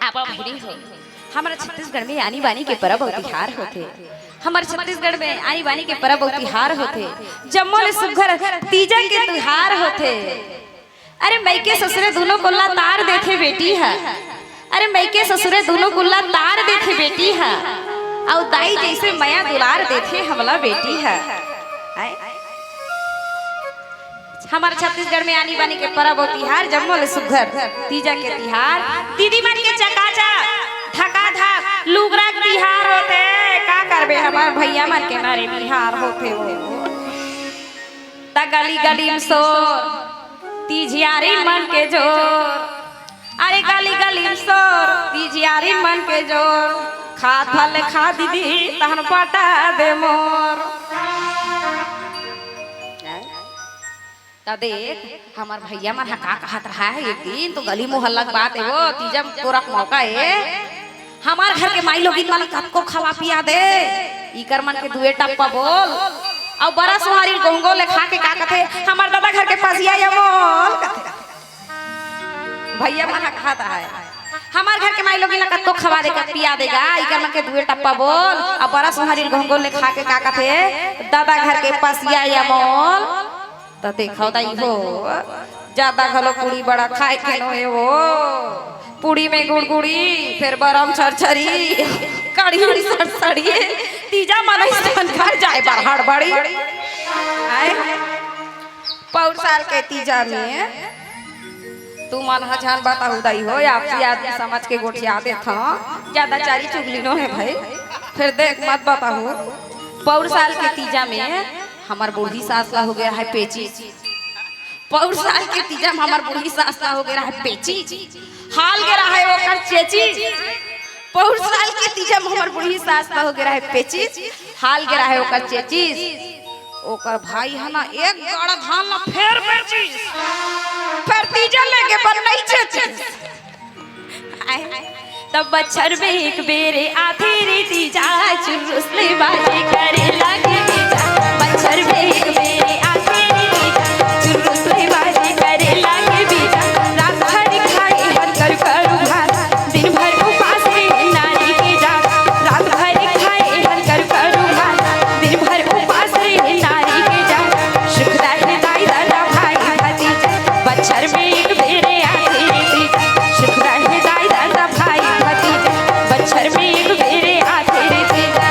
आप बहिनी हो, हमर छत्तीसगढ़ में आनी बानी के परब अउ तिहार होथे। हमर छत्तीसगढ़ में आनी बानी के परब अउ तिहार होथे। जम्मो ले सुग्घर तीजा के तिहार होथे। अरे मइके ससुरे दूनों कुल्ला तार देथे बेटी ह। अरे मइके ससुरे दूनों कुल्ला तार देथे बेटी ह। अउ दाई जइसे मया दुलार देथे हमला बेटी ह। आय? हमर छत्तीसगढ़ में आनी बानी के परब अउ तिहार, जम्मो ले सुग्घर तीजा के तिहार, दीदी मन के चकाचक, धकाधक, लुगरा के तिहार होथे। का करबे, हमर भइया मन के मारे बिहार होथे ओ। त गली गली म सोर, तीजियारी मन के जोर, अरे गली गली म सोर, तीजियारी मन के जोर, खात भर ले खा दीदी, तहन पटा दे मोर। त देख, हमर भइया मन ह का कहत रहा है, एक दिन तो गली मोहल्ला के बात है वो, तीजा म तोरा के मौका है, हमर घर के माई लोगिन मन ल कतको खवा पिया दे, इकर मन के दुए टप्पा बोल। अउ बरा सुहारी गोंगो ले खा के का कथे, हमर ददा घर के पसिया या मोल कथे। भइया मन ह कहत है, हमर घर के माई लोगिन ल कतको खवा दे, पिया दे गा, इकर मन के दुए टप्पा बोल। अउ बरा सुहारी गोंगो ले खा के का कथे, ददा घर के पसिया या मोल। त देखव दाई हो, जादा घलो पूड़ी बड़ा खाय के नोहे वो। पूड़ी में गुड़गुड़ी, फेर बरम छरछरी, कढ़ी सड़सड़ी, तीजा मनई सन घर जाय बर हड़बड़ी। आय, पौर साल के तीजा में तुमन ह झन बताहू दाई हो, आपसी आदमी समझ के गोठिया देथव, जादा चारी चुगली नोहे भई। फेर देख मत बताहू, पौर साल के तीजा में हमर बूढ़ी सास ला हो गे रहय पेचिस। पौर साल के तीजा म हमर बूढ़ी सास ला हो गे रहय पेचिस। हाल गे रहय ओकर चेचिस। पौर साल के तीजा म हमर बूढ़ी सास ला हो गे रहय पेचिस। हाल गे रहय ओकर चेचिस। ओकर भाई ह ना एक गाड़ा धान ला फेर बेचिस, फेर तीजा लेके बर नइ चेचिस। आय, तब बछर में एक बेरे आथे रे तीजा, चुरुस ले बाजे करे लागे बीजा। बछर में एक बेरे आथे रे तीजा, चुरुस ले बाजे करे लागे बीजा। रात भर खाए हर कर करू भात, दिन भर उपास रे नारी के जात। रात भर खाए हर कर करू भात, दिन भर उपास रे नारी के जात। सुखदा हे दाई ददा भाई भतीजा, बछर में एक बेरे आथे रे तीजा। सुखदा हे दाई ददा भाई भतीजा, बछर में एक बेरे आथे रे तीजा।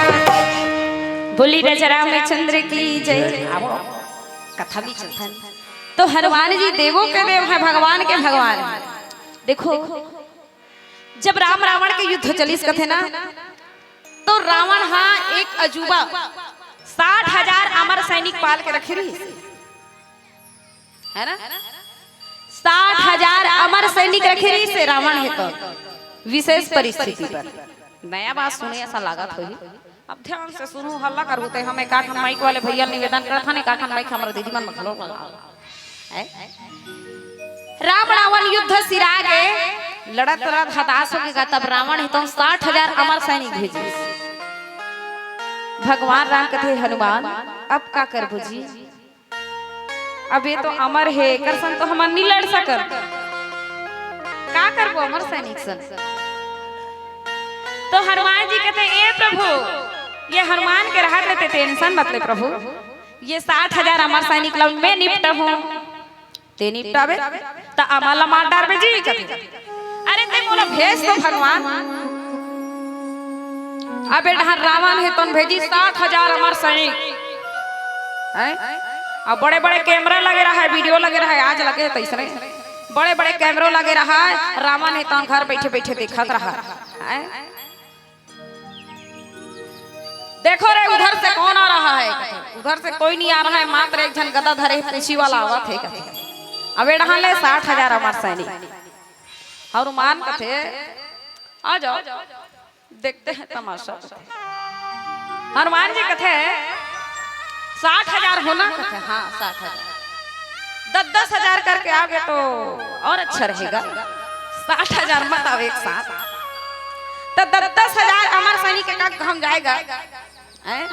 बोली राजा रामचंद्र की जय। आवो, कथा भी चलथन। तो हनुमान जी देवों के देव हैं, भगवान के भगवान। देखो, जब राम रावण के युद्ध चलिस कथे ना, तो रावण हा एक अजूबा, साठ हजार अमर सैनिक पाल के रखे रहिस, है ना? साठ हजार अमर सैनिक रखे रहिस हे रावण हे तो, विशेष परिस्थिति पर। नया बात सुने असन लागत होही। अब ध्यान से सुनहू, हल्ला करहू ते। हम एकाठन माइक वाले भैया निवेदन करत हन, एकाठन माइक हमर दीदी मन म घलो लगा। हैं? राम रावण युद्ध सिरा गे, लड़त लड़त हताश हो गे गा, तब रावण हे तो साठ हजार अमर सैनिक भेजिस। भगवान राम कथे, हनुमान, अब का करबो जी? अब ये तो अमर हे, एकर संग तो हमन नी लड़ सकन। का करबो अमर सैनिक संग? तो हनुमान जी कथे, ए प्रभु, ये हनुमान के रहत रहते tension मत ले प्रभु, ये साठ हजार अमर सैनिक ला मैं निपटहूं। ते निपटाबे त अमर ला मार डारबे जी कथे। अरे ते मोला भेज तो भगवान। अब ए डहर रावण हे तोन भेजी साठ हजार अमर सैनिक। हैं? अब बड़े बड़े कैमरा लगे रहा है, वीडियो लगे रहा है, आज लगे है तैसने। बड़े बड़े कैमरा लगे रहा है, रावण हे तोन घर बैठे बैठे देखत रहा है। देखो रे, उधर से कौन आ रहा है? उधर से कोई नहीं आ रहा है, मात्र एक झन गदा धरे पूछी वाला आवत हे कथे। अब ए डहर ले साठ हजार अमर सैनिक। हनुमान कथे, आ जाओ, देखते हैं तमाशा कथे। हनुमान जी कथे, साठ हजार हो ना कथे, हाँ, साठ हजार। दस दस हजार करके आओगे तो और अच्छा रहेगा, साठ हजार मत आओ एक साथ। तो दस दस हजार अमर सैनिक एक हम जाएगा, हैं?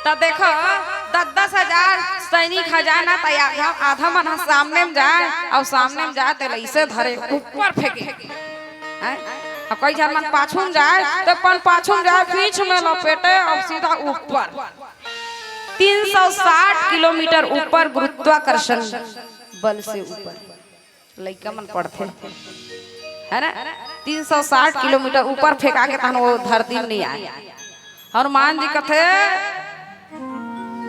त देखो, दस दस हजार सैनिक ह जाए ना, त आधा, आधा मन ह सामने में जाए, अउ सामने में जाए तेला अइसे धरे, ऊपर फेंके, हैं? अउ कई झन मन पाछू में जाए, त अपन पाछू में जाए, पीछ में लपेटे, अउ सीधा ऊपर। तीन सौ साठ किलोमीटर ऊपर गुरुत्वाकर्षण बल से ऊपर। लइका मन पढ़थे, है ना? तीन सौ साठ किलोमीटर ऊपर फेंका के तहन वो धरती में नहीं आए। हनुमान जी कथे,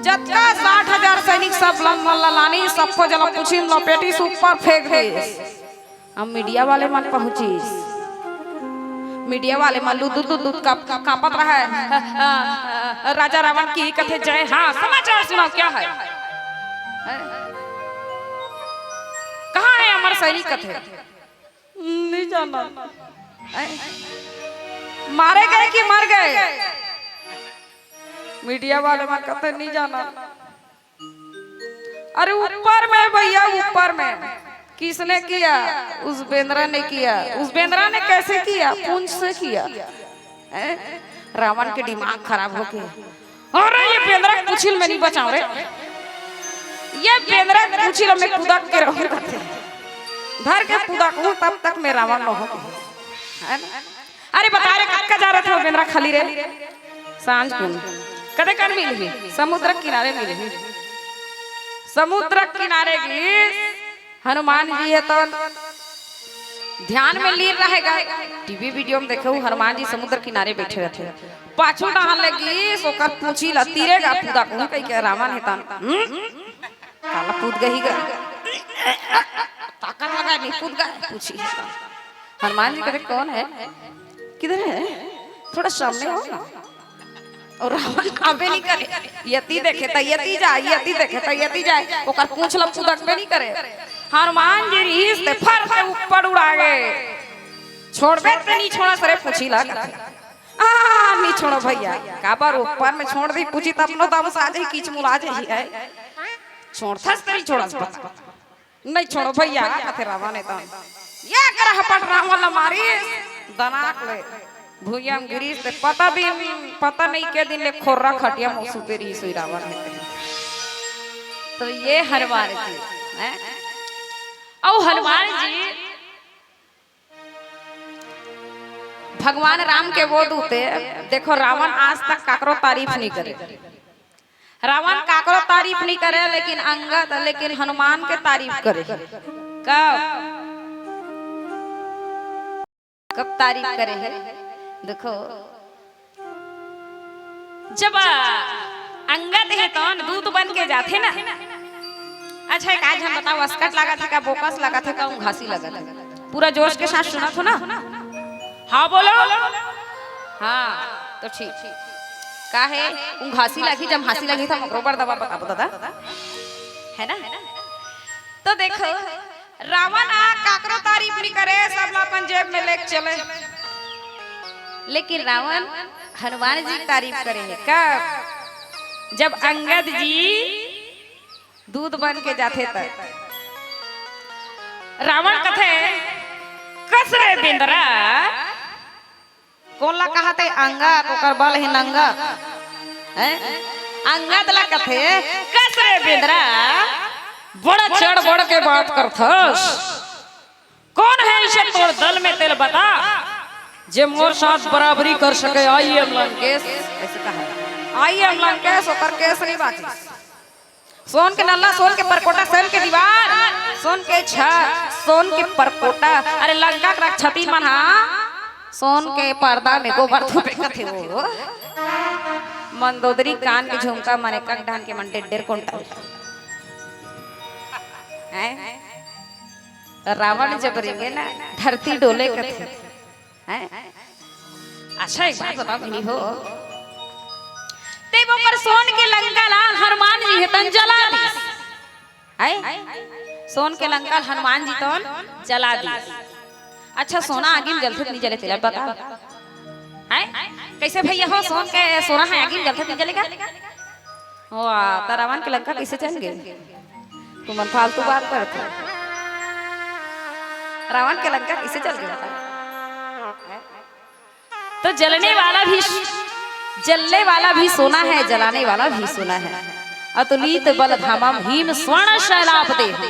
जतका साठ हजार सैनिक सब लम-, मन ला लानी, सबको जला पूछी में लपेटी से ऊपर फेंक दे। अब मीडिया वाले मन पहुंची, मीडिया वाले मन लुदुत लुदुत का, कांपत रहा है। राजा रावण की कथे जय। हाँ, समाचार सुनाओ, क्या है? हैं? कहाँ है अमर सैनिक कथे? नहीं जाना। हैं? मारे गए कि मर गए? मीडिया वाले मन कथे नहीं जाना। अरे ऊपर में भैया, ऊपर में। किसने किया? उस बेंदरा ने किया। उस बेंदरा ने कैसे किया? पूंछ से किया। हैं? रावण के दिमाग खराब हो गया। अरे ये बेंदरा के पूछी ल मैं नहीं बचाऊं रे, ये बेंदरा के पूछी ल मैं कुदक के रहूं, धर के कुदक हूं, तब तक मैं रावण न हो। है ना? अरे बता रे, कतका जा रहा था बेंदरा खाली रे? सांझ कुन। कदे कर मिलही? समुद्र किनारे मिलही। समुद्र किनारे गिस। हनुमान जी हे तो ध्यान में लीन रहेगा। टीवी वीडियो में देखे हनुमान जी समुद्र किनारे बैठे रहते। पाछू डहान ले गिस, ओकर पूछी ला तीरे गा पूदा कहूं कही के रावण हे तन। हम्म? काला कूद गही गा। ताकत लगा नहीं कूद गा, पूछी। हनुमान जी कहते, "कौन है? किधर है? थोड़ा सामने आओ ना।" और रावण काबे नहीं करे। यति देखे त यति जाए, यति देखे त यति जाए। ओकर पूछ ल फुदकबे नहीं करे। हनुमान जी रिहिस ते फर से ऊपर उड़ा गे। छोड़बे ते नहीं छोड़ा सरे पूछी ला। आ, नहीं छोड़ो भैया, काबर ऊपर में छोड़ दी, पूछी तब नो तब साजे कीच मुला जे ही है। छोड़थस त नहीं छोड़स बता। नहीं छोड़ो भैया, कथे रावण हे त। ये कर हपट रावण ला मारिस, दनाक ले। भुइयां म गिरिस ते पता दिन, पता नहीं के दिन ले खोर्रा खटिया म सुते रहिस रावण हे ते। तो ये हनुमान जी, हैं? अउ हनुमान जी भगवान राम के वो दूत हे। देखो, रावण आज तक काकरो तारीफ नहीं करे। रावण काकरो तारीफ नहीं करे, लेकिन अंगद, लेकिन हनुमान के तारीफ करे। कब? कब तारीफ करे हे? देखो, जब अंगद हे तौन दूत बन के जाथे ना। अच्छा, एक आध झन बताओ, अस्कट लागत हे का, बोकस लागत हे का, उंघासी लागत हे? पूरा जोश के साथ सुनत हो ना? हाँ बोलो। हाँ, तो ठीक। का हे, उंघासी लगी, जब हांसी लगी त हम ओकरो बर दवा बताबो दादा, है ना? तो देखो, रावण आ काकरो तारीफ नहीं करे, सब ला अपन जेब में लेके चले। लेकिन रावण हनुमान जी की तारीफ करे हे। कब? जब अंगद जी दूत बन के जाथे त रावण कथे, "कस रे बेंदरा।" कोन ला कहाथे? अंगद, ओकर बल हे नंगत। हैं? अंगद ला कथे, "कस रे बेंदरा, बड़ा चढ़ बढ़ के बात करथस। कौन है इसे तोर दल में, तेल बता, जे मोर साथ बराबरी कर सके? I am Lankesh." ऐसे कहा, "I am लंकेश, ओकर केस नहीं बाचिस।" सोन के नल्ला, सोन के परकोटा, सोन के दीवार, सोन के छत, सोन के परकोटा। अरे लंका के रक्षातीन मन हा सोन के पर्दा में गोबर थोपे कथे वो। मंदोदरी कान के झुमका मन एक एक डाहन के मन डेढ़ डेढ़ कुंटल। हैं? रावण जब रेंगे ना, धरती डोले कथे। हैं? अच्छा, एक बात बताओ बहिनी हो, ते ओकर सोन के लंका ला हनुमान जी हे तन जला दिस। हैं? सोन के लंका ला हनुमान जी तन जला दिस। अच्छा, सोना आगी में जलथे त नहीं जले, तेला बताओ। हैं? कैसे भैया हो, सोन के, सोना हे आगी में जलथे त नहीं जलेगा? वाह, त रावण के लंका कैसे जल गे? तुमन फालतू बात करत हो। रावण के लंका कैसे जल गे? तो जलने वाला भी, जलने वाला भी सोना है, जलाने वाला भी सोना है। अतुलित बल धामम भीम स्वर्ण शैलाप देहम।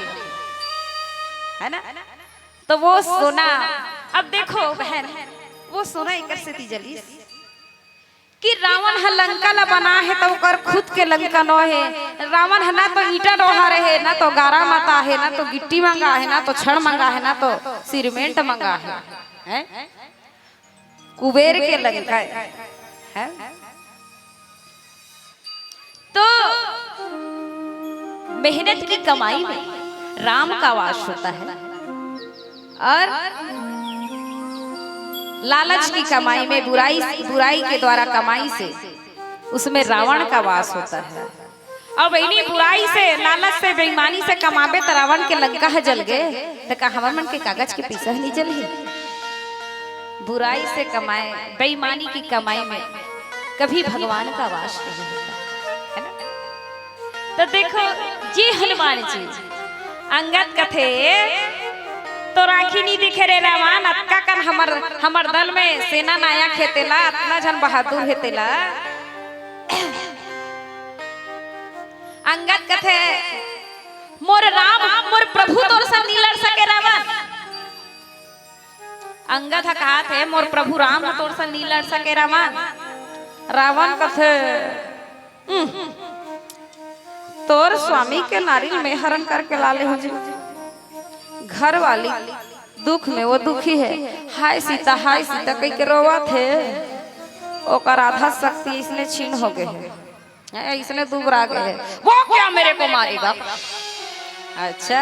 है ना? तो वो सोना, अब देखो बहन, वो सोना एकर सेती जलिस कि रावण ह लंका ला बना हे, त ओकर खुद के लंका नो हे। रावण ह ना तो ईंटा डोहा रहे, ना तो गारा माता हे, ना तो गिट्टी मंगा हे, ना तो छड़ मंगा हे, ना तो सीमेंट मंगा हे। हैं? कुबेर के लंका हे। हैं? तो मेहनत की कमाई में राम का वास होता है और लालच की कमाई में, बुराई, बुराई के द्वारा कमाई से, उसमें रावण का वास होता है। अब इन्हीं बुराई से, लालच से, बेईमानी से कमाबे त रावण के लंका ह जल गे, त का हमर मन के कागज के पइसा ह नहीं जलही? बुराई से कमाए, बेईमानी की कमाई में कभी भगवान का वास नहीं होता, है ना? तो देखो, ये हनुमान जी, अंगद कथे, "तोर आँखी नहीं दिखे रे रावण, अतका कन हमर, हमर दल में सेना नायक हे तेला, अतना झन बहादुर हे तेला।" अंगद कथे, "मोर राम, मोर प्रभु तोर संग नहीं लड़ सके रावण।" अंगद ह कहाथे, "मोर प्रभु राम ह तोर संग नहीं लड़ सके रावण।" रावण कथे, "उम, तोर स्वामी के नारी ल मैं हरण करके ला ले हूँ जी। घर वाली दुख में वो दुखी है, हाय सीता, हाय सीता कह के रोवत हे, ओकर आधा शक्ति इसने छीन हो गए है।" हैं, इसने दुबरा गए हैं। "वो क्या मेरे को मारेगा?" अच्छा,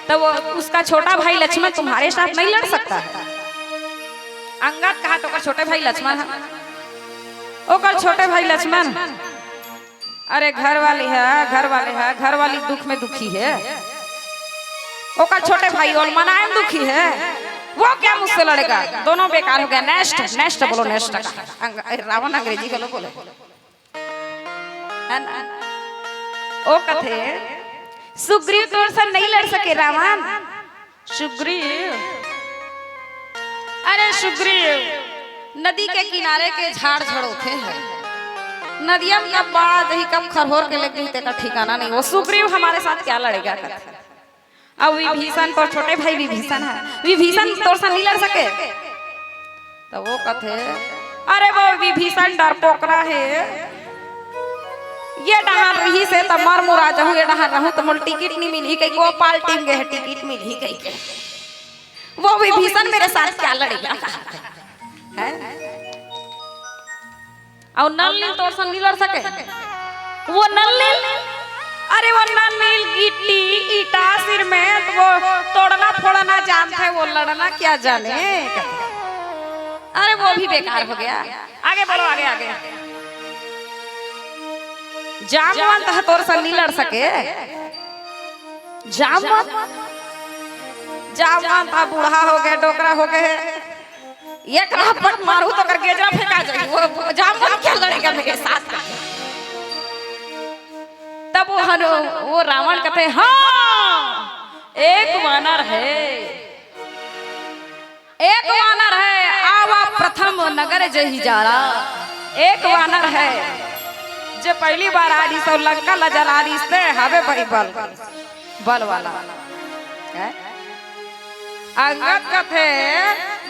तो वो उसका छोटा भाई लक्ष्मण तुम्हारे साथ नहीं लड़ सकता है? अंगद कहा तो ओकर छोटे भाई लक्ष्मण है, ओकर छोटे भाई लक्ष्मण, अरे घर वाली है, घर वाले है, घर वाली दुख में दुखी है, ओकर छोटे भाई ओल मनाए में दुखी है। वो क्या मुझसे लड़ेगा? दोनों बेकार हो गया। नेक्स्ट, नेक्स्ट बोलो, नेक्स्ट। रावण अंग्रेजी घलो बोले, है ना? ओ कथे, सुग्रीव तोर से नहीं लड़ सके रावण। सुग्रीव, अरे सुग्रीव, नदी के किनारे के झाड़ झड़ोखे है। नदिया में कब बाढ़ आ जाही, कब खरहोर के लग जाही, तेका ठिकाना नहीं। वो सुग्रीव हमारे साथ क्या लड़ेगा, कथे। अब विभीषण तो छोटे भाई विभीषण है, विभीषण तोर से नहीं लड़ सके। तो वो कथे, अरे वो विभीषण डरपोकरा है, ये डहान रही से तो मर मुरा जाहूं, ये डहान रहूं तो मोल टिकट नहीं मिली कही, वो पाल टीम गए है, टिकट मिली कही के। वो विभीषण मेरे साथ क्या लड़ेगा, कहा है? और नल नील तोर संग नहीं लड़ सके। वो नल नील, अरे वो नल नील गिट्टी ईटा सिरमेंट, वो तोड़ना फोड़ना जानथे, वो लड़ना क्या जाने। अरे वो भी बेकार हो गया। आगे बोलो, आगे, आगे। जामवंत ह तोर संग नहीं लड़ सके। जामवंत, जामवंत ह बूढ़ा हो गए, डोकरा हो गए, एक रापट मारू तो कर गेजरा फेंका जाई। वो जामवंत क्या लड़ेगा मेरे साथ? तब वो हनु, वो रावण कथे, हाँ, एक वानर है, एक वानर है, आवा प्रथम नगर जही जाला। एक वानर है, जे पहली बार आ रही सो लंका ला जला रही, ते हवे बड़ी बल, बल वाला। हैं? अंगद कथे,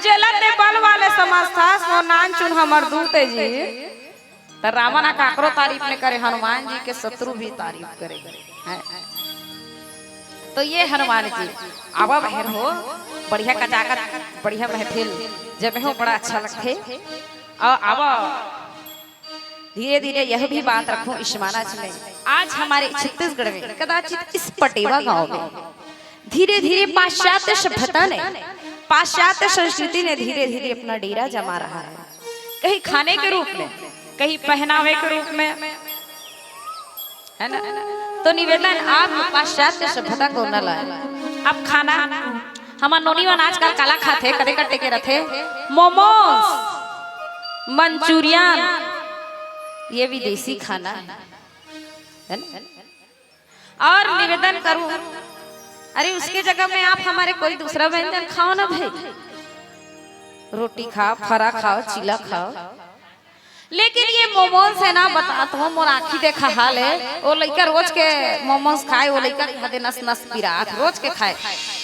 जेला ते बल वाले समझथस, वो नानचुन हमर दूत ए जी। त रावण ह काकरो तारीफ नइ करे, हनुमान जी के शत्रु भी तारीफ करे। हैं? तो ये हनुमान जी, आवा बहर हो, बढ़िया कचाकच, बढ़िया महफिल, जमे हो बड़ा अच्छा लगथे। और आवा, धीरे धीरे यह भी बात रखूं इस मानस में, आज हमारे छत्तीसगढ़ में कदाचित इस पटेवा गांव में धीरे धीरे पाश्चात्य सभ्यता ने, पाश्चात्य संस्कृति ने धीरे धीरे अपना डेरा जमा रहा है। कहीं खाने के रूप में, कहीं पहनावे के रूप में, है ना? तो निवेदन, आप पाश्चात्य सभ्यता को न लाए। आप खाना, हमर नोनी मन आजकल काला खाथे, कदे कट्टे के रथे, मोमोज, मंचूरियन, ये विदेशी खाना है, है ना? और निवेदन करूं, अरे उसके जगह में आप हमारे कोई दूसरा व्यंजन खाओ ना भाई, रोटी खाओ, फरा खाओ, चीला खाओ, लेकिन ये मोमोज है ना, बता तो मोर आँखी देखा हाल है। वो लइका रोज के मोमोज खाए, वो लइका के हदे नस नस पिरात, रोज के खाए।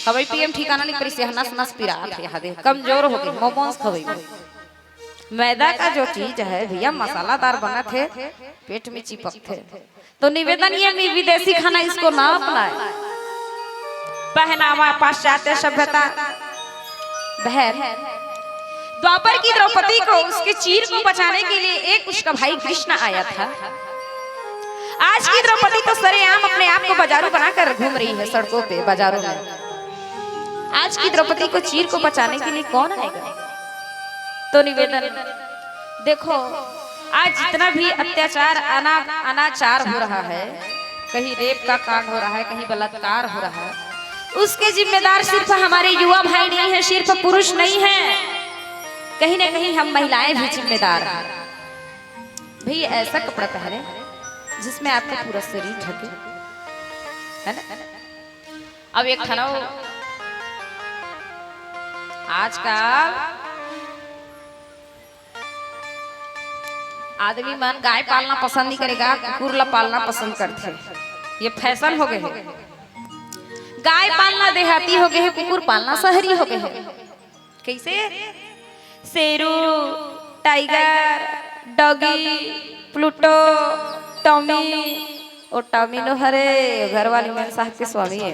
खवई पिए में ठिकाना नहीं परिस, यह नस नस पिरात है, हदे कमजोर हो गई मोमोज खवई में। मैदा का जो चीज है भैया, मसालादार बनत है, पेट में चिपकथे। तो निवेदन ये, वि-, विदेशी खाना इसको ना अपनाए। पहनावा, पाश्चात्य सभ्यता। बहन, द्वापर की द्रौपदी को उसके चीर को बचाने के लिए एक उसका भाई कृष्ण आया था। आज की द्रौपदी तो सरेआम अपने आप को बाजारू बनाकर घूम रही है सड़कों पे, बाजारों में। आज की द्रौपदी को चीर को बचाने के लिए कौन आएगा? तो निवेदन, देखो, आज जितना भी अत्याचार, अना-, अनाचार हो रहा है, कहीं रेप का कांड हो रहा है, कहीं बलात्कार हो रहा है, उसके जिम्मेदार सिर्फ हमारे युवा भाई नहीं है, सिर्फ पुरुष नहीं है, कहीं ना कहीं हम महिलाएं भी जिम्मेदार हैं। भाई, ऐसा कपड़ा पहने जिसमें आपका पूरा शरीर ढके, है ना? अब एक ठन अउ, आजकल आदमी मन गाय पालना पसंद नहीं करेगा, कुकुर ला पालना पसंद करथे। ये फैशन हो गए हे। गाय पालना देहाती हो गए हे, कुकुर पालना शहरी हो गए हे। कैसे? Sheru, tiger, doggy, Pluto, Tommy. ओ टॉमी नो हरे, घरवाली मेम साहब के स्वामी है।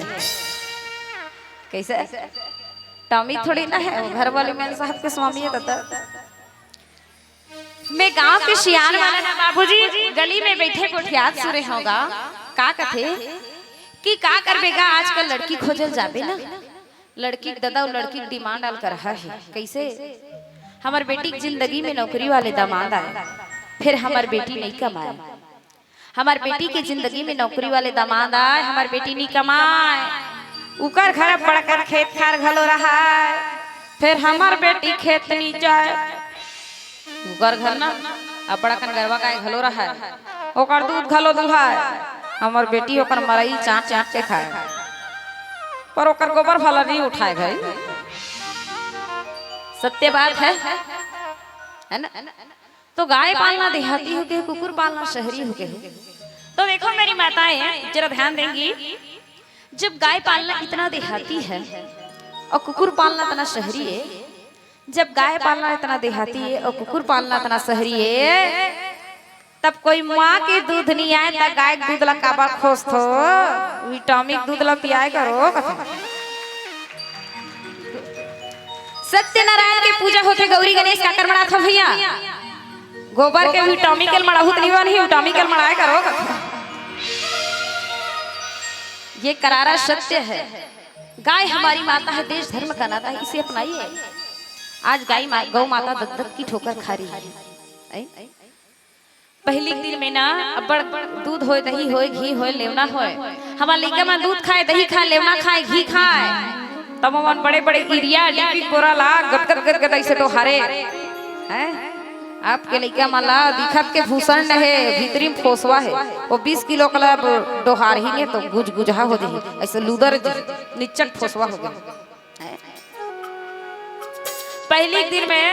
कैसे? टॉमी थोड़ी ना है, वो घरवाली मेम साहब के स्वामी है। दादा, मैं गांव के सियान वाला ना बाबूजी, गली में बैठे गोठियात सुने होगा, का कथे कि का करबे गा, आजकल लड़की खोजल जाबे ना, लड़की के ददा अउ लड़की के डिमांड आल कर रहा है। कैसे? हमर बेटी के जिंदगी में नौकरी वाले दामाद आए, फिर हमर बेटी नहीं कमाए। हमर बेटी के जिंदगी में नौकरी वाले दामाद आए, हमर बेटी नहीं कमाए। उकर घर बड़कन खेत खार घलो रहा है। फेर हमर बेटी खेत नी जाय। ओकर घर ना अब्बड़ अकन गरवा गाय घलो रहय, ओकर दूध घलो दुहाय। हमर बेटी ओकर मरई चाट चाट के खाय, पर ओकर गोबर भला नी उठाय भाई। सत्य बात है, है ना? तो गाय पालना देहाती हो के, कुकुर पालना शहरी हो के। तो देखो मेरी माताएं, जरा ध्यान देंगी, जब गाय पालना इतना देहाती है और कुकुर पालना इतना शहरी है, जब गाय पालना इतना देहाती है और कुकुर पालना इतना शहरी है, तब कोई माँ के दूध नहीं आए त गाय के दूध ला काबर खोसथो? विटामिन दूध ला पियाए करो कथो। सत्यनारायण के पूजा होथे, गौरी गणेश काकर मनाथो भैया? गोबर के विटामिन के मड़ाहू त नहीं बनही, विटामिन के मड़ाए करो कथो। ये करारा सत्य है। गाय हमारी माता है, देश धर्म का नाता है, इसे अपनाइए। आज गाय मा-, गौ माता दत्तक की ठोकर खा रही है। ऐ? पहिली के दिन में ना अब्बड़ दूध होय, दही होय, घी होय, लेवना होय। हमर लइका मन दूध खाय, दही खाय, लेवना खाय, घी खाय। तब ओमन बड़े-बड़े यूरिया, डीएपी बोरा ला गदगद गदगद अइसे डोहारे। हैं? आपके लइका मन ला दिखत के भूषण हे, भीतरी में फोसवा हे। वो बीस किलो के ला डोहारही ने तो गुजगुजहा हो जही। अइसे लूदर निच्चट फोसवा हो गे। पहिली के दिन में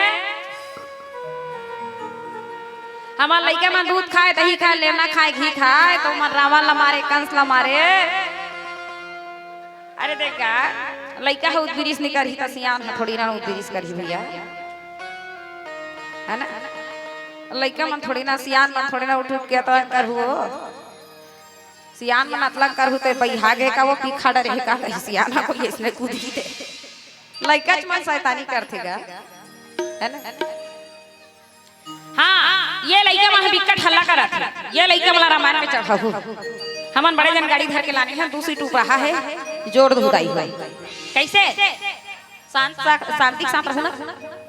हमर लइका मन दूध खाय, दही खाय, लेवना खाय, घी खाय, त ओमन रावण ला मारे, कंस ला मारे। अरे देख गा, लइका ह उदबिरिस नइ करही त सियान ह थोड़ी ना उदबिरिस करही भैया, है ना? लइका मन थोड़ी ना, सियान मन थोड़ी ना उठ उठ के अतरंग करहू। सियान मन अतरंग करहू ते बइहा गे का, वो पीखा डरे का, कहीं सियान ह कोई अइसने कूदही ते। लइका च मन शैतानी करथे गा, है ना? हाँ, ये लइका मन बिकट हल्ला करत हे। ये लइका मन ला रामायण में चढ़ाहू। हमन बड़े जन गाड़ी धर के लाने हन, दू सीट ऊपर रहा है, जोर धुदाई हुआ। कैसे? शांत सा, शांति के साथ रहू ना,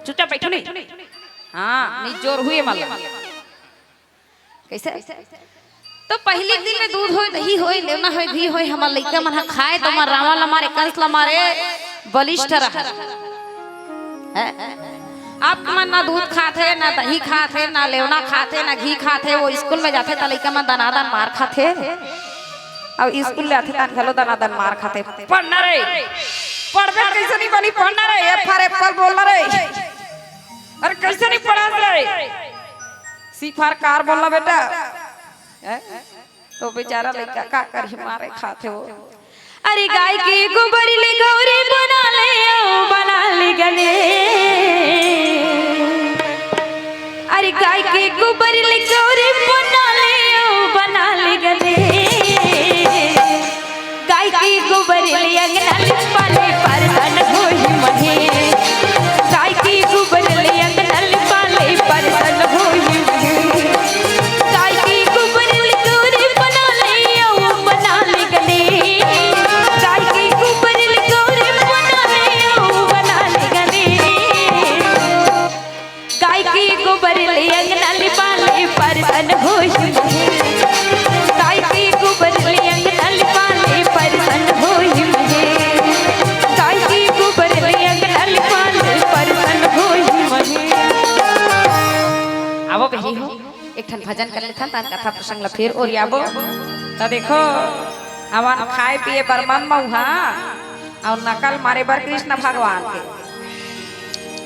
चुपचाप बैठू नहीं। हाँ, नहीं जोर हुए मन ला। कैसे? तो पहिली दिन में दूध होय, दही होय, लेवना होय, घी होय, हमर लइका मन ह खाय, त ओमन रावण ला मारे, कंस ला मारे, बलिष्ठ रहय। हैं? आप मन ना दूध खाथे, ना दही खाथे, ना लेवना खाथे, ना घी खाथे, वो स्कूल में जाथे त लइका मन दनादन मार खाथे। अब स्कूल ले आथे तहन घलो दनादन मार खाथे। पढ़ना रे, पढ़बे कइसे नहीं बनी, पढ़ना रे, F for apple बोलना रे। अरे कइसे नहीं पढ़स रे? C for car बोलना बेटा। हैं? तो बेचारा लइका का करही, मारे खाथे वो। अरे गाय के गोबर ले गौरी बना ले, ओ बना ले गने। अरे गाय के गोबर ले गौरी बना ले, ओ बना ले गने। गाय के गोबर ले अंगना लिपा ले, परसन होही महे। गाय के गोबर ले अंगना लिपा ले, परसन होही महे। गाय के गोबर ले गौरी बना ले, ओ बना ले गने। गाय के गोबर ले गौरी बना ले, ओ बना ले गने। गाय के गोबर ले अंगना लिपा ले, परसन होही महे। गाय के गोबर ले अंगना लिपा ले, परसन होही महे। गाय के गोबर ले अंगना लिपा ले, परसन होही महे। आवो बहिनी हो, एक ठन भजन कर लेथन, तहन कथा प्रसंग ला फेर ओरियाबो। त देखो, हमन खाए पिए बर मन मउहा अउ नकल मारे बर कृष्ण भगवान के।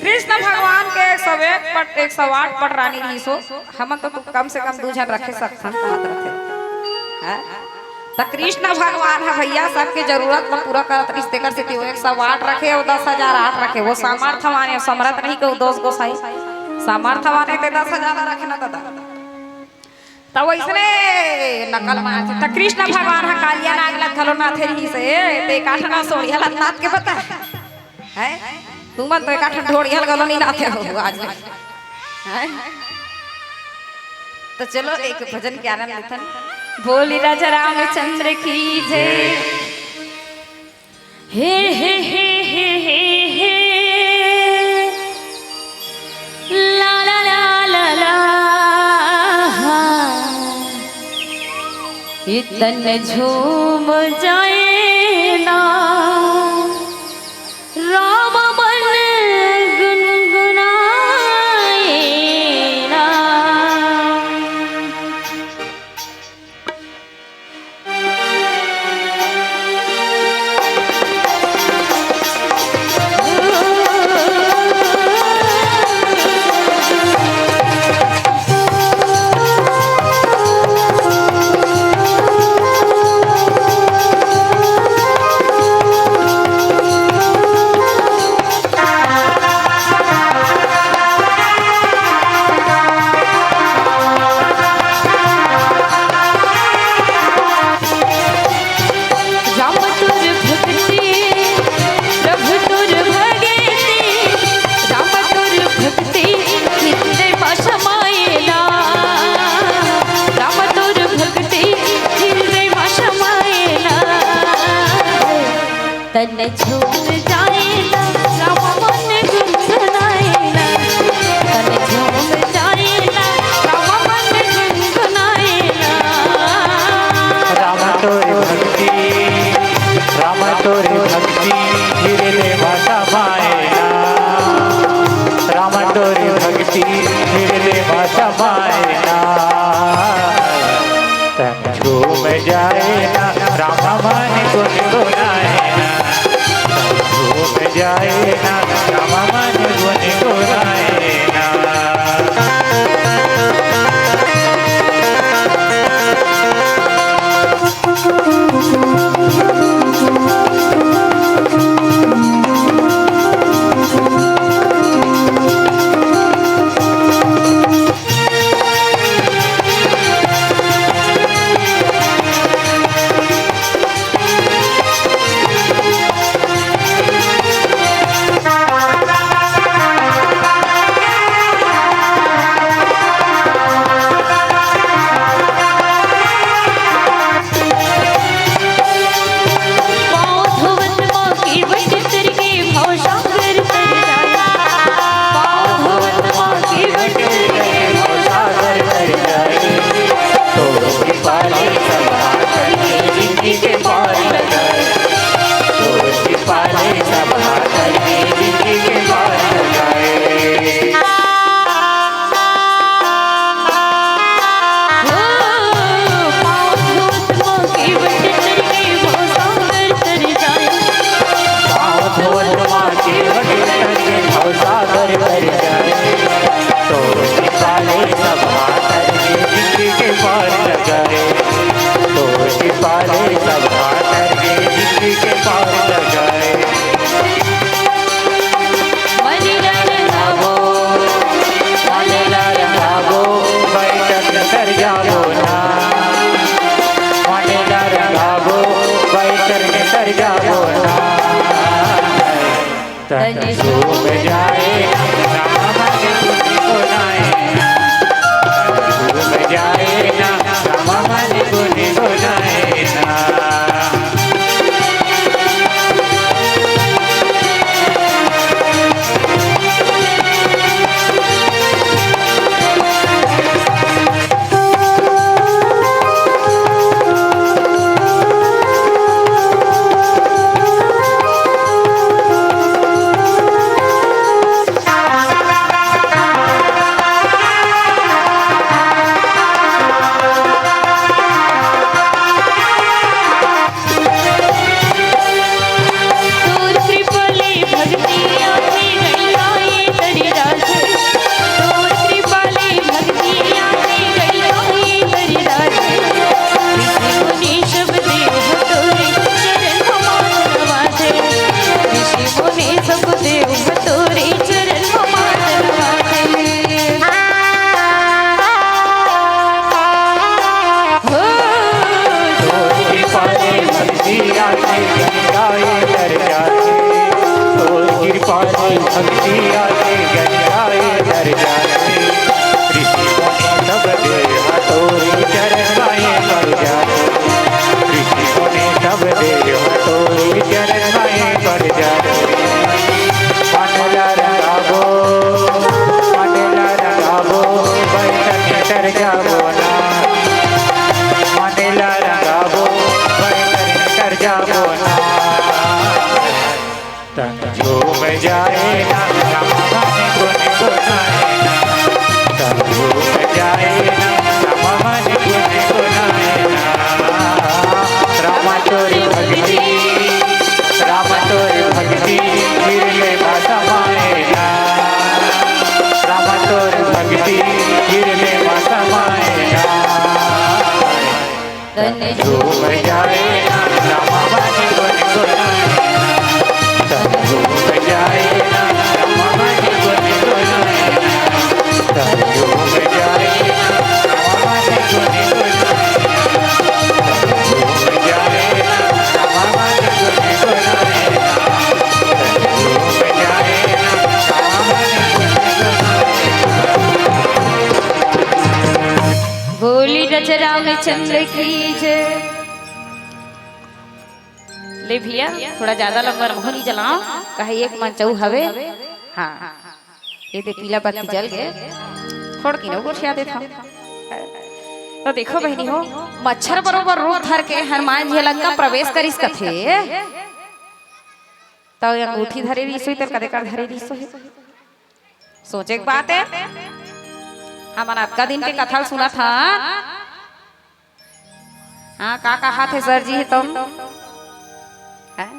कृष्ण भगवान के एक सौ एक पट, एक सौ आठ पट रानी रहिस हो। हमन तो कम से कम दू झन रखे सकथन, कहत रथे। हैं? त कृष्ण भगवान ह भैया सबके जरूरत ला पूरा करत रहिस, तेकर सेती वो एक सौ आठ रखे, वो दस हजार आठ रखे, वो सामर्थवान हे, समरथ नहीं कहू दोष गोसाई, सामर्थवान हे ते दस हजार रखे ना दादा। त वइसने नकल मारथे। त कृष्ण भगवान ह कालिया नाग ला घलो नाथे रहिस हे, ते एकाठना सोड़िया ला नाथ के बता। हैं? तुमन तो एकाठन ढोड़िया ला घलो नहीं नाथे हो आज। हैं? तो चलो एक भजन के आनंद लेथन। बोली राजा रामचंद्र की जय। हे, हे, हे, हे, हे, हे। ला, ला, ला, ला, ला। इतन झूम जाए ना। राम मन तै झूम जाए ना, रामा मन गुनगुनाए ना। तै झूम जाए ना, रामा मन गुनगुनाए ना। रामा तोरी भक्ति, रामा तोरी भक्ति, हृदय मा समाए ना। रामा तोरी भक्ति, हृदय मा समाए ना। तन झूम जाए ना, रामा मन गुनगुनाए ना। तन झूम जाए ना, रामा मन गुनगुनाए ना। पाँव धोवत माँ के बट तर के भवसागर तर जाए। पाँव धोवत माँ के बट तर के भवसागर तर जाए। तो कृपा ले सब हाथ करके जिंदगी के पार लगाए। तो कृपा ले सब हाथ करके जिंदगी के पार लगाए। पाँव धोवत माँ के बट तर के भवसागर तर जाए। पाँव धोवत माँ के बट तर के भवसागर तर जाए। तो कृपा ले सब हाथ करके जिंदगी के पार लगाए। तो कृपा ले सब हाथ करके जिंदगी के पार लगाए। मन ला रंगाबो, मन ला रंगाबो, बैठक कर जाबो ना। मन ला रंगाबो, बैठक कर जाबो ना। तन झूम जाए ना, रामा मन गुनगुनाए ना। तन झूम जाए ना, रामा मन गुनगुनाए ना। तोर कृपा ले भक्ति आथे गइया ए दरिया से। तोर कृपा ले भक्ति आथे गइया ए दरिया से। ऋषि मुनि सब देव तोरे चरण म माथ नवाथे। ऋषि मुनि सब देव तोरे चरण म माथ नवाथे। हो। तोर कृपा ले भक्ति आथे गइया ए दरिया से। तोर कृपा ले भक्ति आथे गइया ए दरिया से। ऋषि मुनि सब देव तोरे चरण माए पड़ जाथे। ऋषि मुनि सब देव तोरे चरण माए पड़ जाथे। मन ला रंगाबो, मन ला रंगाबो, बैठक कर जाबो ना। मन ला रंगाबो, बैठक कर जाबो ना। तन झूम जाए ना, रामा मन गुनगुनाए ना। तन झूम जाए ना, रामा मन गुनगुनाए ना। रामा तोरी भक्ति, रामा तोरी भक्ति, हृदय मा समाए ना। रामा तोरी भक्ति, हृदय मा समाए ना। तन झूम जाए ना, रामा मन गुनगुनाए ना। तन झूम जाए ना, रामा मन गुनगुनाए ना। तन झूम जाए ना, रामा मन गुनगुनाए ना। तन झूम जाए ना, रामा मन गुनगुनाए ना। तन झूम जाए ना, रामा मन गुनगुनाए ना। बोली राजा रामचंद्र की जय। ले भैया, थोड़ा ज्यादा लंबा महू नहीं जलाओ, कहे एक मंचऊ हवे। हाँ, ये दे पीला बत्ती जल गए, थोड़ की ना गोठिया देत हँव। तो देखो बहिनी हो, मच्छर बरोबर रूप धर के हनुमान जी लंका प्रवेश करिस कथे। तो ये अंगूठी धरे रहिस होही, तेर कदेकर धरे रहिस होही। सोचे के बात है, हमन अतका दिन के कथा ल सुनत हन। हाँ, का कहाथे सर जी तुम? हैं?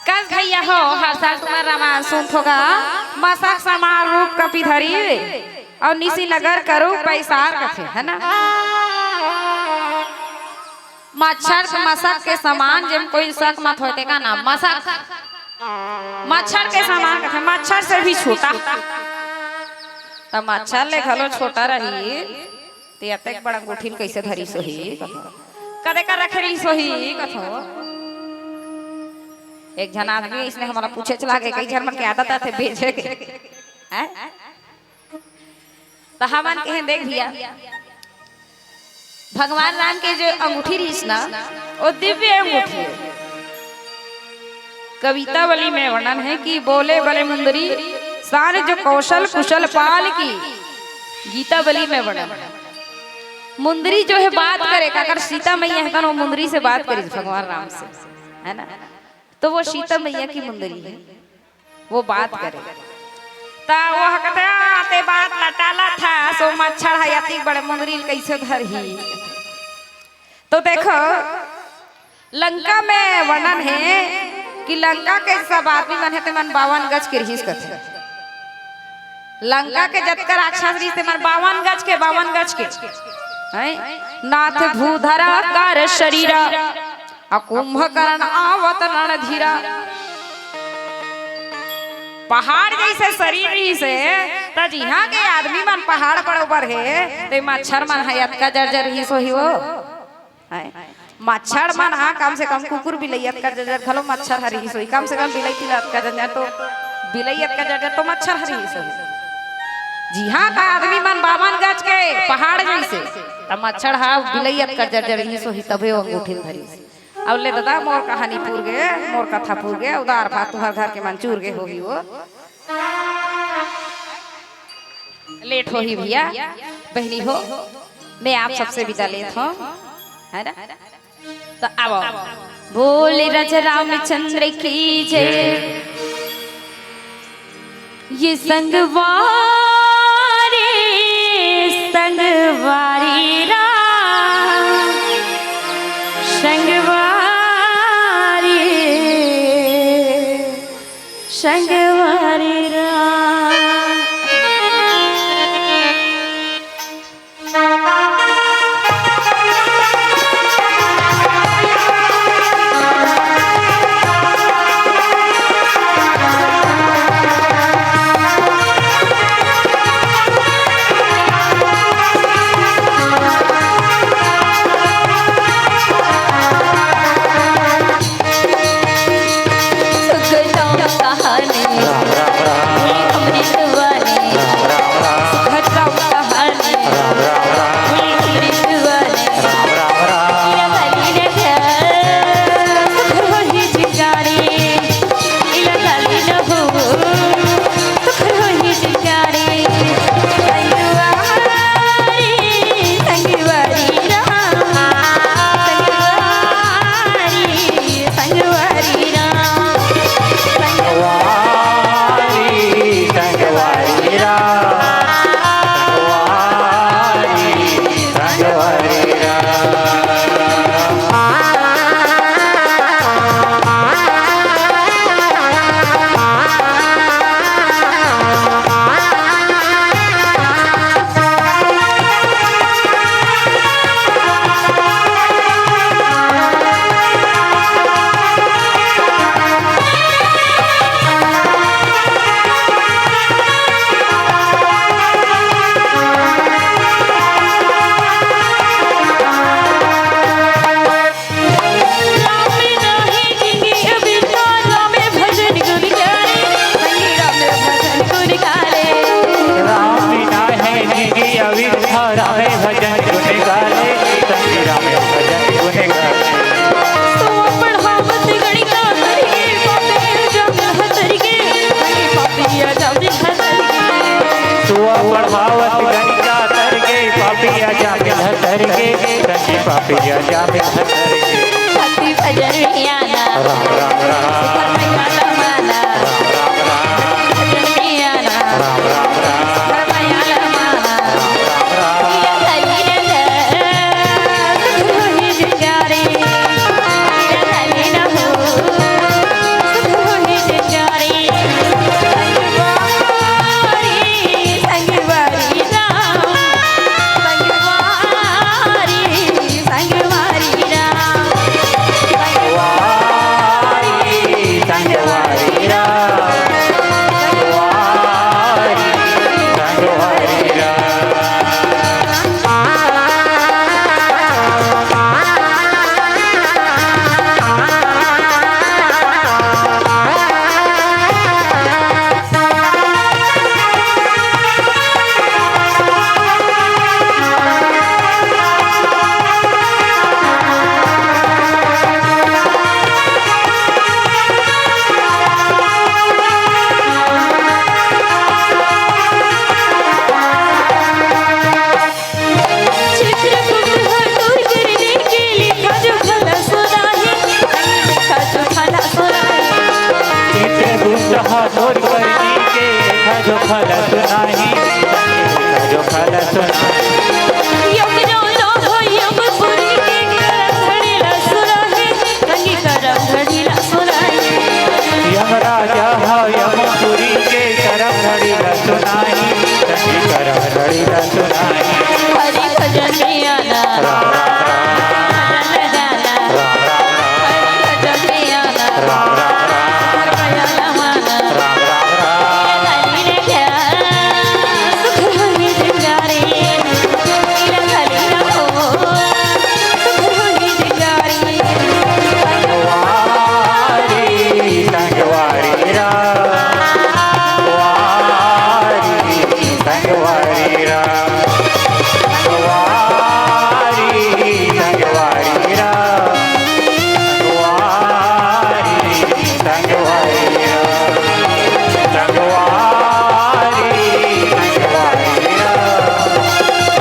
कस भैया हो, हर साल तुम्हर रामायण सुनत हों गा, मसक समान रूप कपि धरी, अउ निसि नगर करू पैसार कथे, है ना? मच्छर के मसक के समान, जेम कोई सक मत होय, तेकर नाम मसक। मच्छर के समान कथे, मच्छर से भी छोटा। त मच्छर ले घलो छोटा रही, ते अतेक बड़ा अंगूठी ल कइसे धरिस होही? कथों। कदेकर रखे रहिस होही? कथों। एक झन आदमी इसने हमला पूछे चला गे, कई झन मन के आदत आथे भेजे के। हैं? त हमन कहेन, देख भैया, भगवान राम के जो अंगूठी रहिस ना, वो दिव्य अंगूठी हे। कवितावली में वर्णन है कि बोले बले मुंदरी, शान जो कौशल कुशल पाल की। गीतावली में वर्णन है। मुंदरी जो है बात करे, काकर सीता मैया हे तन, वो मुंदरी से बात करिस भगवान राम से, है ना? तो वो सीता मैया की मुंदरी है, वो बात करे। त वो ह कथे, "आ, ते बात ल टालत हस, ओ मच्छर ह अतिक बड़े मुंदरी ल कइसे धरही?" तो देखो, लंका में वर्णन हे कि लंका के सब आदमी मन हे, ते मन बावन गज के रहिस कथे। लंका के जतका राक्षस रहिस, ते मन बावन गज के, बावन गज के। हैं? नाथ भूधर आकार शरीरा, अउ कुंभकर्ण आवत रणधीरा। पहाड़ जइसे शरीर रहिस हे, त जिहाँ के आदमी मन पहाड़ बरोबर हे, ते मच्छर मन ह अतका जर्जर रहिस होही वो। हैं? मच्छर मन ह कम से कम कुकुर बिलई अतका जर्जर घलो मच्छर ह रहिस होही, कम से कम बिलई तिला अतका जर्जर तो, बिलई अतका जर्जर तो मच्छर ह रहिस होही। जिहाँ का आदमी मन बावन गज के पहाड़ जइसे, त मच्छर ह बिलई अतका जर्जर रहिस होही, तभे वो अंगूठी ल धरिस। अब ले ददा, मोर कहानी पूर गे, मोर कथा पूर गे, उधार भात तुँहर घर के मन चूर गे होही वो। लेट होही भैया, बहिनी हो, मैं आप सबसे विदा लेत हँव, है ना? त आवव। बोले राजा रामचंद्र की जय। ये संगवारी, संगवारी राम, संगवारी, संगवारी राम। आवत गंगा तर गे, पापिया जामिल ह तर गे, संगी पापिया जामिल ह तर गे। भक्ति भजन में आना। राम राम राम। सुखर मैया लमाना। राम राम राम। भजन में आना। राम राम राम। सुखर मैया लमाना। राम राम राम। चित्रकूट ह तोर करनी के लेखा जोखा ला सुनाही, लेखा जोखा ला सुनाही। चित्रकूट ह तोर करनी के लेखा जोखा ला सुनाही, लेखा जोखा ला सुनाही। यम नौ नौ हो यमपुरी के करम घड़ी ला सुनाही, संगी करम घड़ी ला सुनाही। यमराजा ह यमपुरी के करम घड़ी ला सुनाही, संगी करम घड़ी ला सुनाही। हरि भजन में आना। राम राम राम। भजन में आना। राम राम राम। हरि भजन में आना। राम राम राम। हरि भजन में आना। राम राम राम। हरि ने क्या सुख होई जगारे। लीला हरि रहो। सुख होई जगारे। संगवारी, संगवारी राम। संगवारी, संगवारी राम। संगवारी, संगवारी राम। संगवारी, संगवारी राम। संगवारी, संगवारी राम।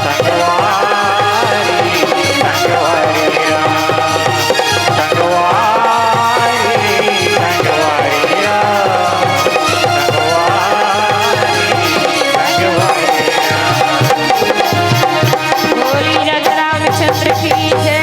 संगवारी, संगवारी राम। संगवारी, संगवारी राम। संगवारी, संगवारी राम। बोली राजा रामचंद्र की जय।